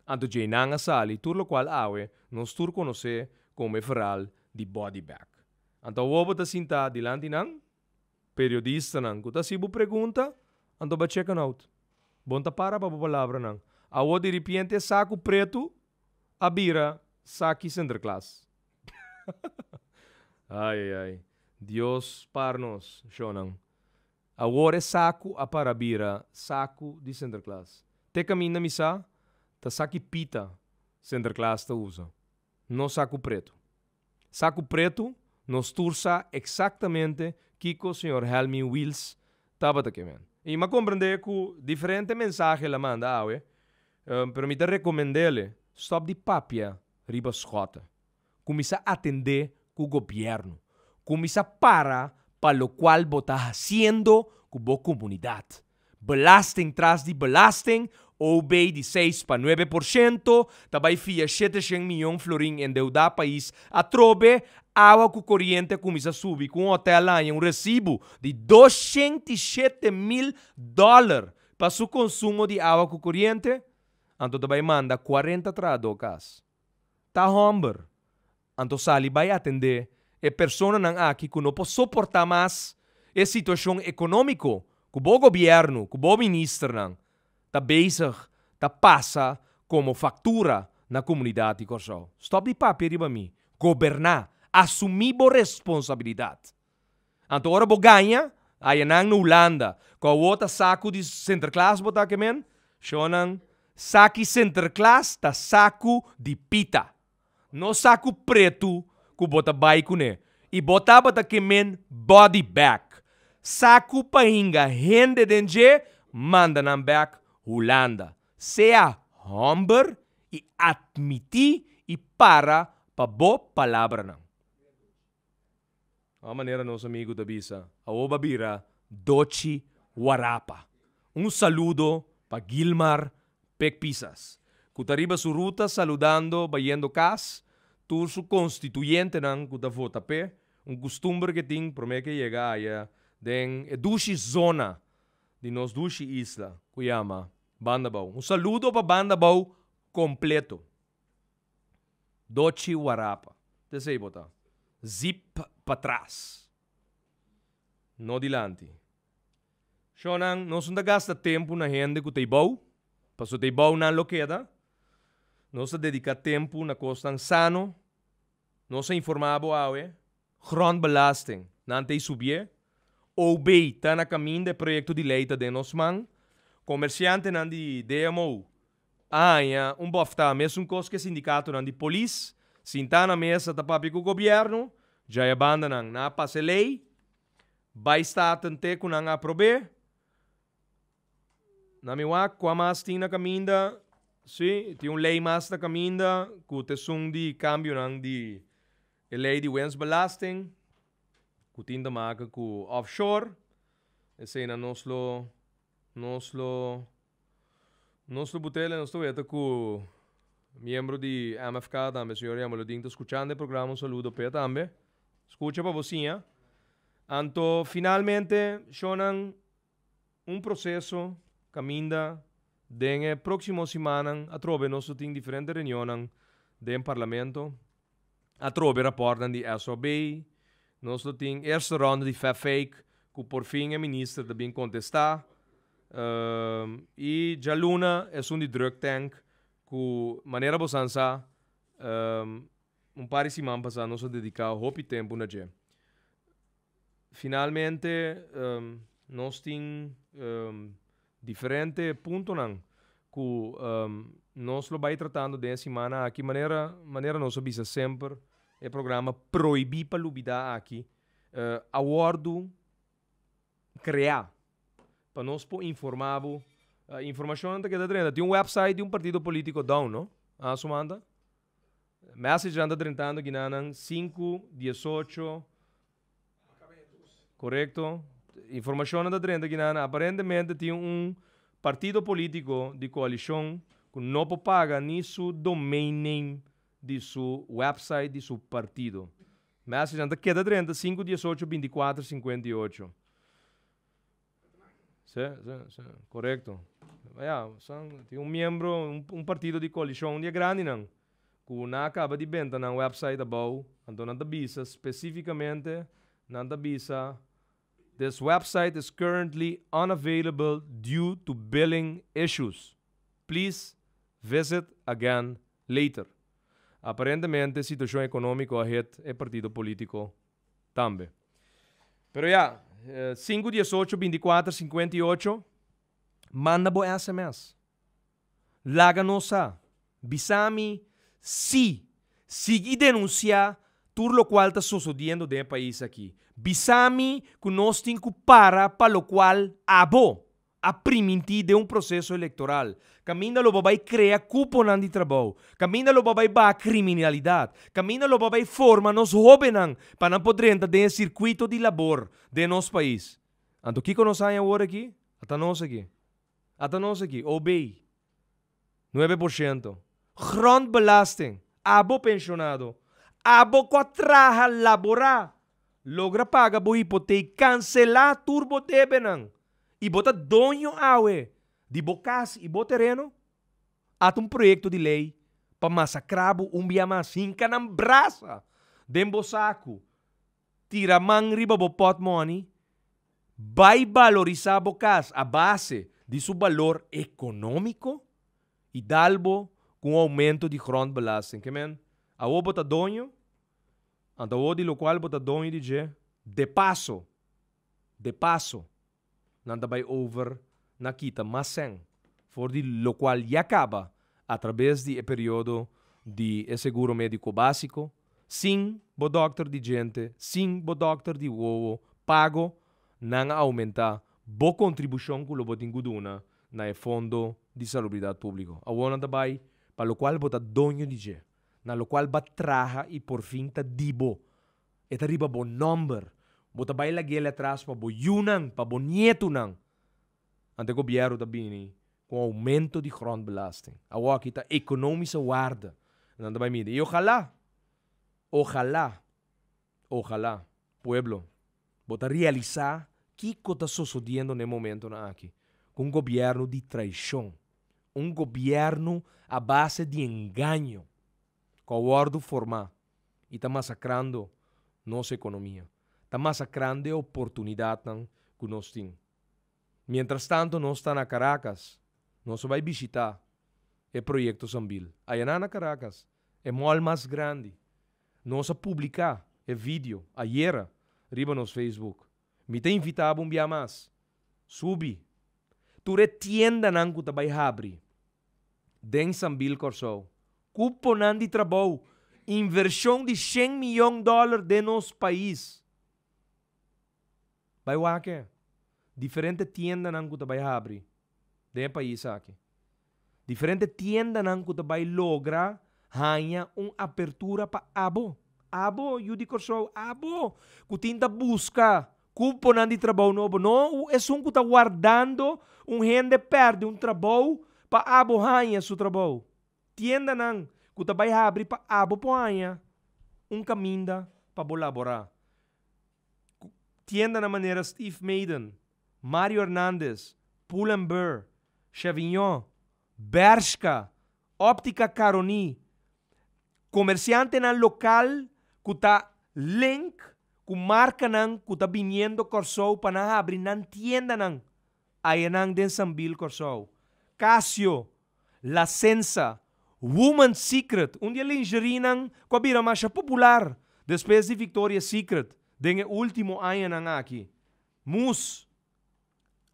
Speaker 2: Anto djei nan a sali tur lokual awe nos tur konosé komo e verhaal di body bag. Anto awor bo ta sintá dilanti nan? Periodistanan ku ta hasi bo pregunta, anto ba check out. Bon ta para pa bo palabranan. Awor diripiente e saku pretu a bira saki Sinterklaas. Ai ai ai. Dios par nos, shownan. Awor e saku a para bira saku di Sinterklaas. Te kaminda mi sa, ta saki pita Sinterklaas ta usa, no saku pretu. Saku pretu, nos tur sa eksaktamente kiko señor Helmin Wiels tabata ke men. I m'a komprendé ku diferente mensahe el a manda awe, pero mi ta rekomend'ele stòp di papia riba Schotte. Kuminsá atendé ku gobièrnu. Kuminsá para pa lokual bo ta hasiendo ku bo komunidat. Belasting tras di belasting, OB di seis pa 9%, ta bai fia 700 miyon florin endeudá pais atrobe, awa ku koriente a kuminsá subi ku un hotel a haña un resibu di 207 mil dòler pa su konsumo di awa ku koriente, anto ta bai manda 40 trahadó kas. Ta hòmber, anto sali bai atendé e personanan aki ku no por soportá mas e situashon ekonómiko ku bo gobièrnu, ku bo ministernan ta bezig ta pasa komo faktura na komunidat di Kòrsou. Stòp di papia riba mi. Goberná. Asumí bo responsabilidat. Anto ora bo gaña, ayanan na Hulanda, ku awor ta saku di Sinterklaas bo ta ke men, shownan, saki Sinterklaas ta saku di pita. No saku pretu ku bo ta bai kuné. I bo tabata ke men body bag. Saku pa hinga hende den dje, manda nan bèk Hulanda. Sea hòmber i atmití i para pa bo palabranan. A manera nos amigu ta bisa, awor bo a bira Dochi Warapa. Un saludo pa Gilmar Pek Pisas, ku ta riba su ruta saludando bayendo kas tur su konstituyentenan ku ta vota p'e, un kustumber ke tin promé ke yega aya den e dushi zona di nos dushi isla ku yama Bandabou. Un saludo pa Bandabou kompleto. Dochi Warapa. T'esei bo ta. Zip patras. No dilanti. Shownan, nos no ta gasta tempu na hende ku ta ibou, pasobra ta ibou nan lo keda. Nos ta dediká tempu na kosnan sano. Nos a informá bo awe, grondbelasting, nan ta ei subié. OB ta na kaminda, e proyekto di lei ta den nos man. Komersiantenan di DMO a haña un bòftá mesun kos ku e sindikatonan di polis, sintá na mesa ta papia ku gobièrnu, djaya bandanan nan a pasa e lei, bai Staten te ku nan aprob'é. Na mi wak kua mas tin na kaminda, sí, tin un lei mas na kaminda ku ta esun di kambionan di e lei di winstbelasting ku tin ta maka ku offshore, eseinan nos lo nos lo Nos lo butele, nos ta weta ku miembro di MFK tambe, señor Jamaludin ta skuchando e programa, un saludo p'e tambe. Skucha pa bo siña. Anto finalmente, shownan, un proseso kaminda den e próksimo simannan atrobe nos lo tin diferente reunionnan den Parlamento. Atrobe rapòrtnan di SOB, nos lo tin eerste ronde di Fafeik. ku por fin e minister ta bin kontestá. I djaluna esun di drug tank ku manera bosan sa un par di siman pasá nos a dediká hopi tempu na dje. Finalmente nos tin diferente puntonan ku nos lo bai tratando den e simana aki manera manera nos a bisa semper e programa Prohibí pa Lubidá aki a wòrdu kreá pa nos por informá bo. Informashonnan ta keda drenta. Tin un website di un partido polítiko down no? A Sumanta? Messagenan ta drentando ginanan sinku, diesocho. Korekto. Informashonnan ta drenta ginanan. Aparentemente tin un partido polítiko di koalishon ku no por paga ni su domain name di su website di su partido. Messagenan ta keda drenta sinku, diesocho, bintikuater, sinkuenta i ocho. Sí, sí, sí, korekto. Ya, san, tin un miembro, un partido di koalishon di e grandinan, ku nan a kaba di benta nan website abou, anto nan ta bisa spesífikamente, nan ta bisa, "This website is currently unavailable due to billing issues. Please visit again later." Aparentemente situashon ekonómiko a hit e partido polítiko tambe. Pero ya, 5 18 24 58, manda bo SMS. Laga nos sa. Bisa mi si. Sigui denunsiá tur lokual ta sosodiendo den e pais aki. Bisa mi ku nos tin ku para pa lokual abo a primintí den un proseso elektoral. Kaminda lo bo bai krea kuponan di trabou. Kaminda lo bo bai baha kriminalidat. Kaminda lo bo bai forma nos hóbennan pa nan por drenta den e sirkuito di labor den nos pais. Anto kiko nos haña awor aki? Ata nos aki. Ata nos aki. OB. 9%. Grondbelasting. Abo penshonado. Abo ku a traha, laborá, logra paga bo hipotek, kanselá tur bo debenan i bo ta doño awe di bo kas i bo tereno, ata un proyekto di lei pa masakrá bo un bia mas, hinka nan brasa den bo saku, tira man riba bo pòtmòni, bai balorisá bo kas a base di su balor ekonómiko i dal bo ku un oumento di grondbelasting. Ke men, awor bo ta doño, anto awor di lokual bo ta doño di dje, de paso, de paso, nan ta bai over na kita mas sèn for di lokual ya kaba atrabes di e periodo di e seguro médiko básiko, sin bo dòkter di djente, sin bo dòkter di wowo pago, nan a oumentá bo kontribushon ku lo bo tin ku duna na e fondo di salubridat públiko. Awor nan ta bai pa lokual bo ta doño di dje, na lokual bo a traha i porfin ta di bo. E ta riba bo nòmber. Bo ta bai lag'el atras pa bo yunan, pa bo nietunan. Anto e gobièrnu ta bini ku un oumento di grondbelasting. Awor aki ta ekonomische waarde nan ta bai midi. I ojalá, ojalá, ojalá, pueblo, bo ta realisá kiko ta sosodiendo na e momentonan aki ku un gobièrnu di traishon, un gobièrnu a base di engaño ku a wòrdu formá i ta masakrando nos ekonomia, ta masakrando e oportunidatnan ku nos tin. Mientras tanto nos ta na Caracas, nos a bai bishitá e proyekto Sambil. Ayaná na Caracas, e mall mas grandi. Nos a publiká e video ayera riba nos Facebook. Mi ta invitá bo un bia mas, subi tur e tiendanan ku ta bai habri den Sambil Kòrsou. Kuponan di trabou, invershon di shen miyon dòler den nos pais. Bai wak e diferente tiendanan ku ta bai habri den e pais aki. Diferente tiendanan ku ta bai logra haña un apertura pa abo. Abo, yu di Kòrsou, abo ku tin ta buska kuponan di trabou nobo. No esun ku ta wardando un hende pèrdè un trabou pa abo haña su trabou. Tiendanan ku ta bai habri pa abo por haña un kaminda pa bo laborá. Tiendanan manera Steve Maiden, Mario Hernandez, Pull and Bear, Chevignon, Bershka, Optica Caroni, komersiantenan lokal ku ta link. Ku markanan ku ta biniendo Kòrsou pa nan habri nan tiendanan ayanan den Sambil Kòrsou. Casio, La Senza, Woman's Secret, un di e lingerienan ku a bira masha popular despues di Victoria's Secret den e último añanan aki. Mus,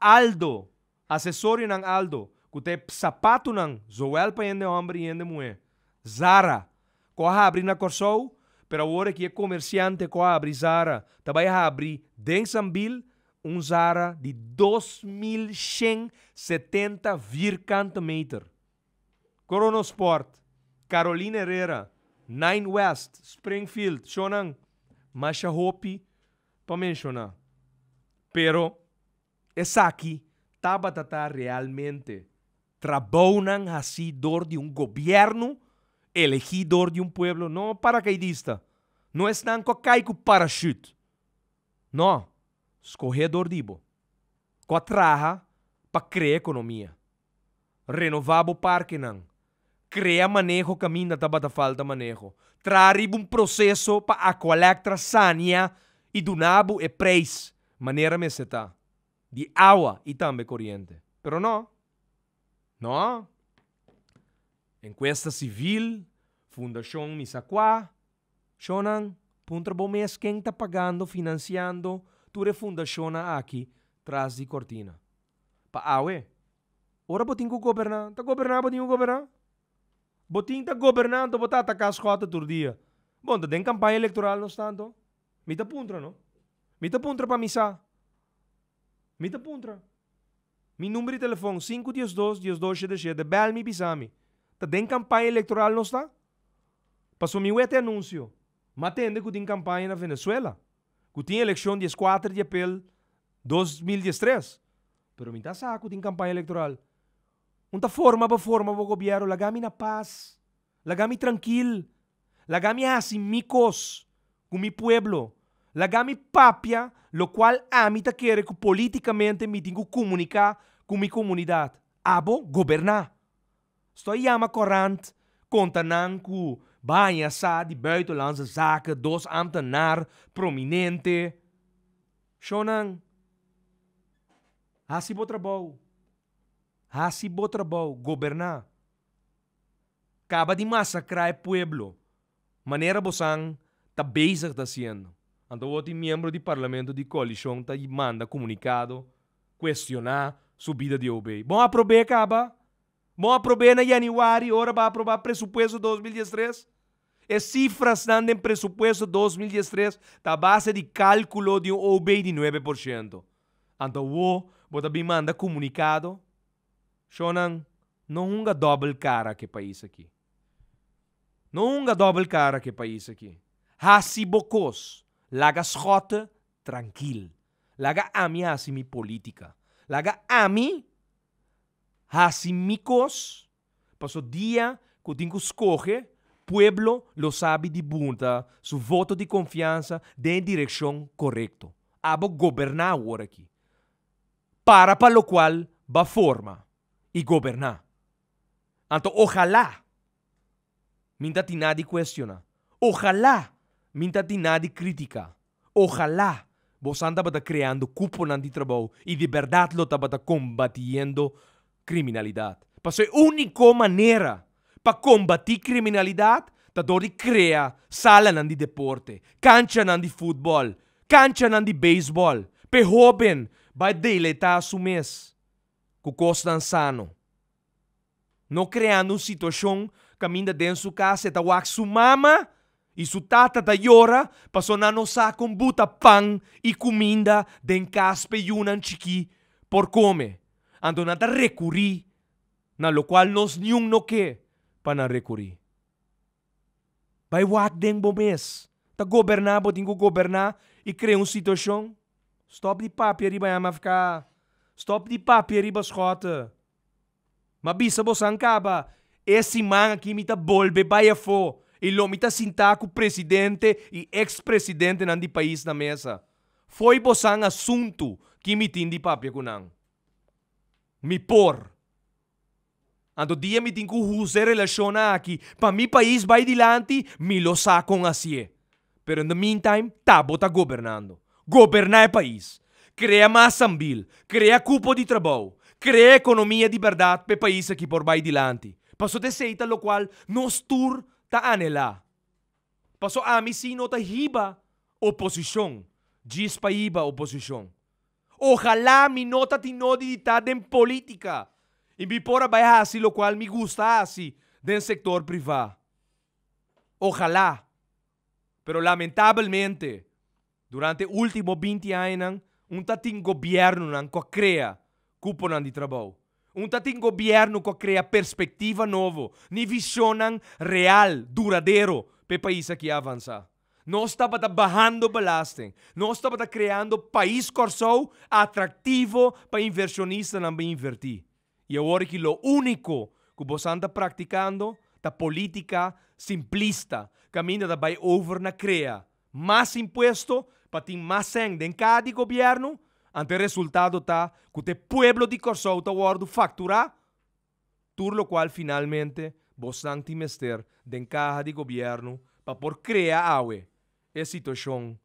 Speaker 2: Aldo, asesorionan Aldo, ku ta e sapatunan zowel pa hende hòmber i hende muhé. Zara, ku a habri na Kòrsou, pero awor aki e komersiante ku a habri Zara ta bai habri den Sambil un Zara di 2170 vierkante meter. Corono Sport, Carolina Herrera, Nine West, Springfield, shownan masha hopi pa menshoná. Pero esaki tabata ta realmente trabounan hasí dor di un gobièrnu elegí dor di un pueblo, no parakaidista, no esnan ku a kai ku parashut, no, skohé dor di bo, ku a traha pa krea ekonomia. Renová bo parkenan. Krea maneho kaminda tabata falta maneho. Traha riba un proseso pa Aqualectra sania i duna bo e preis manera mester ta, di awa i tambe koriente. Pero no. No. Enkuesta sivil, fundashon Misakua, Shonnan, puntra bo mes ken ta pagando, finansiando tur e fundashonnan aki tras di kortina. Pa awe, ora bo tin ku goberná, ta goberná bo tin ku goberná. Bo tin ta goberná anto bo ta ataká Schotte tur dia. Bon, ta den kampaña elektoral nos ta anto? Mi ta puntra no. Mi ta puntra pa mi sa. Mi ta puntra. Mi number di telefon, sinku 12 12 77, bèl mi bisa mi. Ta den kampaña elektoral nos ta? Pasobra mi wet e anunsio. M'a tende ku tin kampaña na Venezuela, ku tin elekshon 14 di aprel 2013. Pero mi ta sa ku tin kampaña elektoral. Un ta forma bo forma bo gobièrnu, laga mi na pas, laga mi trankil, laga mi hasi mi kos ku mi pueblo, laga mi papia lokual ami ta kere ku politikamente mi tin ku komuniká ku mi komunidat. Abo goberná. Stoi yama korant konta nan ku baña sa di buitenlandse zaken dos ambtenaar prominente. Shownan, hasi bo trabou. Hasi bo trabou, goberná. Kaba di masakrá e pueblo manera bosan ta bezig ta hasiendo. Anto awor tin miembro di parlamento di koalishon ta manda komunikado kuestioná subida di OB. Bon aprob'é kaba. Bon aprob'é na yanüari ora bo a aprobá presupuesto 2013. E sifrasnan den presupuesto 2013 ta a base di kálkulo di un OB di 9%. Anto awor bo ta bin manda komunikado? Shownan, no hunga dòbel kara ku e pais aki. No hunga dòbel kara ku e pais aki. Hasi bo kos. Laga Schotte trankil. Laga ami hasi mi politica. Laga ami hasi mi kos, paso dia ku tin ku skohe, pueblo lo sabi di bunta su voto di konfiansa den e direkshon korekto. Abo goberná awor aki. Para pa lokual ba forma i goberná. Anto ojalá mi ta tin nada di cuestiona. Ojalá mi ta tin nada di critica. Ojalá bosan tabata creando cuponan di trabou y di berdad lo tabata combatiendo criminalidad. Pasobra e unico manera pa combati criminalidad ta door di crea salanan di deporte, canchanan di futbol, canchanan di beisbol, p'e hoben bai deleita su mes cu cosnan sano. No kreando un situashon kaminda den su kas e ta wak su mama i su tata ta yora pasobra nan no sa kon buta pan i kuminda den kas p'e yunan chikí por kome. Anto nan ta rekurí na lokual nos niun no ke pa nan rekurí. Bai wak den bo mes. Ta goberná bo tin ku goberná i krea un situashon. Stòp di papia riba MFK. Stòp di papia riba Schotte. M'a bisa bosan kaba, e siman aki mi ta bolbe bai afó i lo mi ta sintá ku presidente i eks presidentenan di pais na mesa. Fo'i bosan asuntu ki mi tin di papia ku nan. Mi por. Anto dia mi tin ku usa e relashonnan aki pa mi pais bai dilanti, mi lo sa kon hasié. Pero in the meantime, ta bo ta gobernando. Goberná e pais. Krea mas sambil. Krea kupo di trabou. Krea ekonomia di bèrdat pa e pais aki por bai dilanti. Paso ta esei ta lokual nos tur ta anhelá. Paso ami si no ta hiba oposishon djis pa hiba oposishon. Ojalá mi no ta tin nodi di ta den polítika i mi por a bai hasi lokual mi gusta hasi den sektor privá. Ojalá. Pero lamentabelmente, durante e último binti añanan un ta tin gobièrnunan ku a krea kuponan di trabou. Un ta tin gobièrnu ku a krea perspektiva nobo ni vishonnan real, duradero pa e pais aki avansá. Nos tabata bahando belasting. Nos tabata kreando pais Kòrsou atraktivo pa invershonistanan bin invertí. I awor ki lo úniko ku bosan ta praktikando ta polítika simplista kaminda ta bai over na krea mas impuesto pa tin mas sèn den kaha di gobièrnu, anto e resultado ta ku ta e pueblo di Kòrsou ta wòrdu fakturá Tur lokual finalmente bosnan tin mester den kaha di gobièrnu pa por krea awe e situashon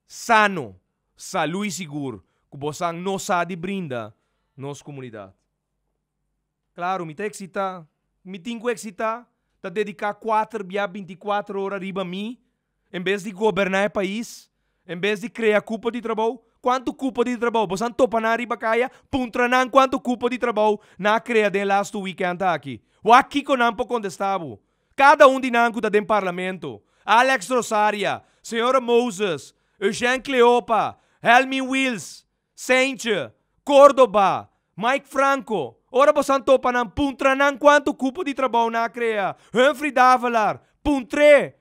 Speaker 2: sano, salú i sigur ku bosan no sa di brinda nos komunidat. Klaru, mi ta eksitá, mi tin ku eksitá, ta dediká kuater bia binti kuater ora riba mi En bes di goberná e pais, en bes di krea kupo di trabou, kuantu kupo di trabou boso a topa nan riba kaya? Puntra nan kuantu kupo di trabou nan a krea den e lastu wikènt aki. Wak kiko nan por kontestá bo. Kada un di nan ku ta den parlamento, Alex Rosaria, señora Moses, Eugène Cleopa, Helmin Wiels, Seintje, Cordoba, Mike Franco, ora boso a topa nan, puntra nan kuantu kupo di trabou nan a krea. Humphrey Davelaar, puntr'é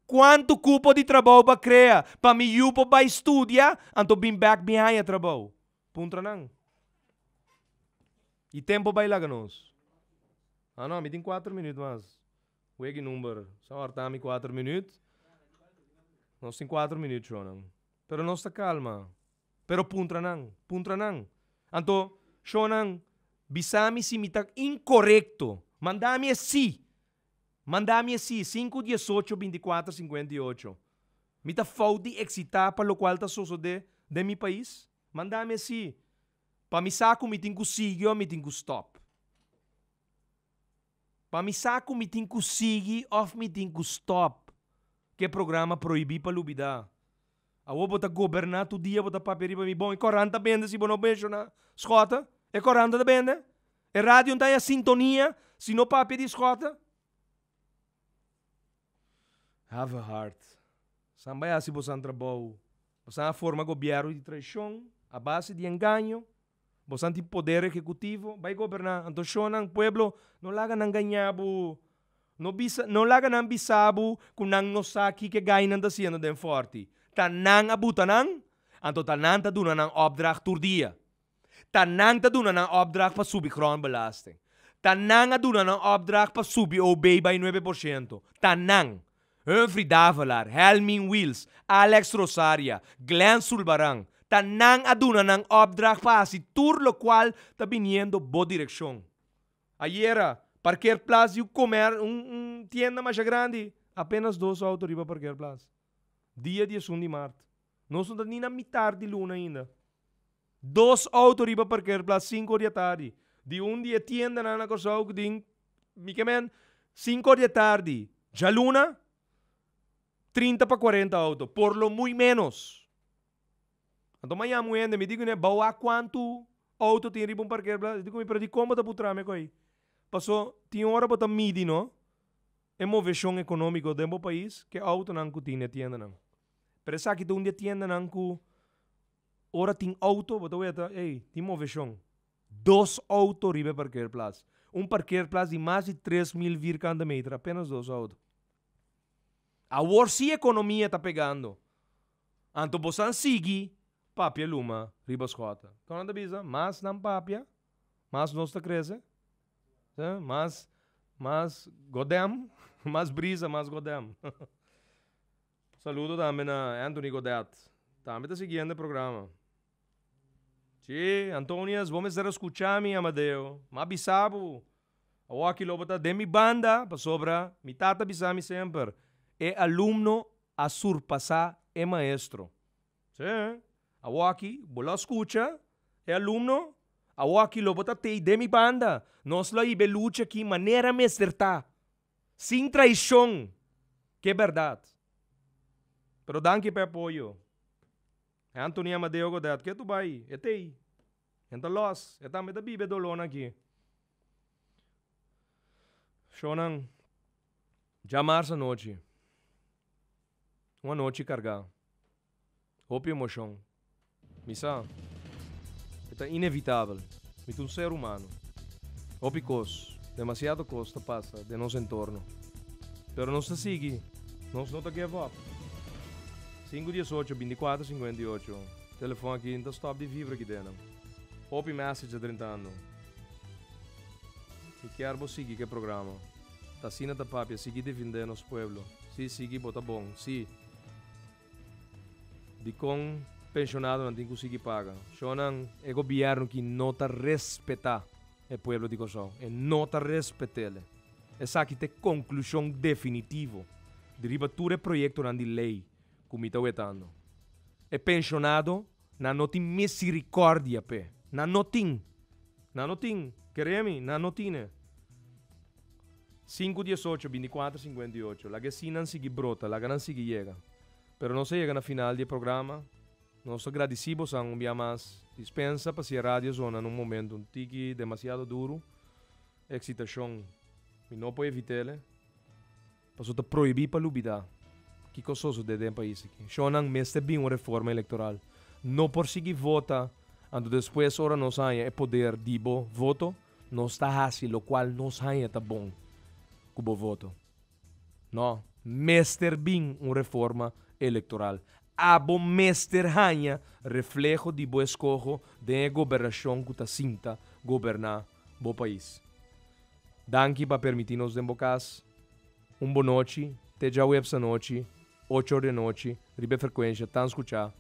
Speaker 2: kuantu kupo di trabou bo a krea pa mi yu por bai studia anto bin bèk bin haña trabou. Puntra nan. I tempu bai laga nos. Ah no, mi tin kuater minüt mas. Weki number. Sa hòrta mi kuater minüt. Nos tin kuater minüt, shownan. Pero nos ta kalma. Pero puntra nan, puntra nan. Anto, shownan, bisa mi si mi ta inkorekto. Manda mi e si. Manda mi e si, sinku diesocho binti kuater sinkuenta i ocho. Mi ta fout di eksitá pa lokual ta sosodé den mi pais? Manda mi e si. Pa mi sa ku mi tin ku sigui òf mi tin ku stòp. Pa mi sa ku mi tin ku sigui òf mi tin ku stòp ku e programa Prohibí pa Lubidá. Awor bo ta goberná tur dia bo ta papia riba mi. Bon, e korant ta bende si bo no menshoná Schotte? E korant ta bende? E radio no ta haña sintonia si no papia di Schotte? Have a heart. San bai hasi bosan trabou. Bosan a forma gobièrnu di traishon a base di engaño. Bosan tin poder ehekutivo, bai goberná. Anto shonnan, pueblo, no laga nan gañá bo. No bisa, no laga nan bisa bo ku nan no sa kiko e gainan ta hasiendo den fòrti. Ta nan a buta nan, anto ta nan ta duna nan opdracht tur dia. Ta nan ta duna nan opdracht pa subi grondbelasting. Ta nan a duna nan opdracht pa subi OB bai 9%. Ta nan. Humphrey Davelaar, Helmin Wiels, Alex Rosaria, Glenn Sulbaran, ta nan a duna nan opdracht pa hasi tur lokual ta biniendo bo direkshon. Ayera, parkeerplaats di un komer, un un tienda masha grandi, apenas dos outo riba parkeerplaats. Dia 11 di mart. Nos no ta ni na mitar di luna ainda. Dos outo riba parkeerplaats sinku or di atardi. Di un di e tiendanan na Kòrsou ku tin mi ke men 5 or di atardi djaluna 30 pa 40 outo por lo muy menos. Anto maña un hende mi di kuné bou a kuantu outo tin riba un parkeerplaats e di ku mi pero dikon bo ta putra mi ko'i? Paso tin ora bo ta midi no e moveshon ekonómiko den bo pais ke outonan ku tin na e tiendanan. Pero esaki ta un di e tiendanan ku Ora tin auto, bo ta weta, ey, tin moveshon. Dos auto riba e parkeerplaats. Un parkeerplaats di mas di 3000 vierkante meter, apenas dos auto. Awor si ekonomia ta pegando. Anto bosan sigui papia luma riba Schotten. Kon nan ta bisa? Mas nan papia, mas nos ta krese. Mas, mas godem, mas brisa, mas godem. Saludo tambe na Anthony Godet. Tambe ta siguiendo e programa. Sí, Antonius, bo mester a skucha mi, Amadeo. M'a bisa bo. Awor aki lo bo ta den mi banda, pasobra mi tata bisa mi semper, e alumno. a surpasá e maestro. Sí. Awaki, bo lo skucha, e alumno? Awaki lo bo ta tei den mi banda. Nos lo hiba e lucha aki manera mester ta. Sin traishon. Ke bèrdat. Pero danki pa e apoyo. Anthony Amadeo Godet, ke tu bai? E tei. E ta lòs. E tambe ta biba e dolónan aki. Shownan, djamars anochi. Un anochi kargá. Hopi emoshon. Mi sa, e ta inevitabel. Mi ta un ser humano. Hopi kos, demasiado kos ta pasa den nos entorno. Pero nos ta sigui. Nos no ta give up. Sinku diesocho, bintikuater sinkuenta i ocho. Telefon aki no ta stop di vibra aki den. Hopi message a drentando. Mi kier bo sigui ku e programa. Ta asina ta papia, sigui defendé nos pueblo. Si, sigui bo ta bon. Si. Dikon penshonadonan tin ku sigui paga? Shownan, e gobièrnu ki no ta respetá e pueblo di Kòrsou. E no ta respet'é. Esaki ta e konklushon definitivo di riba tur e proyektonan di lei ku mi ta wetando. E penshonado nan no tin miserikòrdia p'e. Nan no tin. Nan no tin. Kere mi, nan no tine. 5 18 24 58. Laga eseinan sigui brota, laga nan sigui yega. Pero nos a yega na final di e programa. Nos ta gradisí boso un bia mas. Dispensa pa si e radio zona na un momento un tiki demasiado duru. Eksitashon mi no por evit'é. Pasobra ta prohibí pa lubidá kiko a sosodé den e pais aki. Shownan, mester bin un reforma elektoral. No por sigui vota, anto despues ora nos haña e poder di bo voto, nos ta hasi lokual nos haña ta bon ku bo voto. No, mester bin un reforma elektoral. Abo mester haña refleho di bo eskoho den e gobernashon ku ta sinta goberná bo pais. Danki pa permití nos den bo kas. Un bonochi, te djaweps anochi, 8 or di anochi, riba e frekuensha tan skuchá,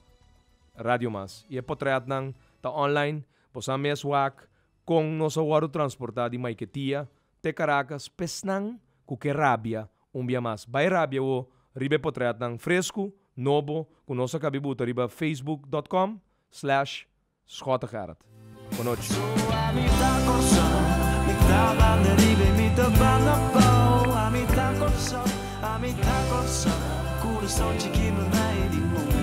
Speaker 2: Radio Mas. I e potrètnan ta online, bo sa mes wak kon nos a wòrdu transportá di Maiquetía te Caracas p'esnan ku ke rabia un bia mas. Bai rabia wo riba e potrètnan fresku, nobo, ku nos a kabi buta riba facebook.com/schottegerrit. Bonochi.
Speaker 3: Ami ta Kòrsou, mi ta banda riba i mi ta banda bou. Ami ta Kòrsou, ami ta Kòrsou, kurason chikí mi rei di mundu.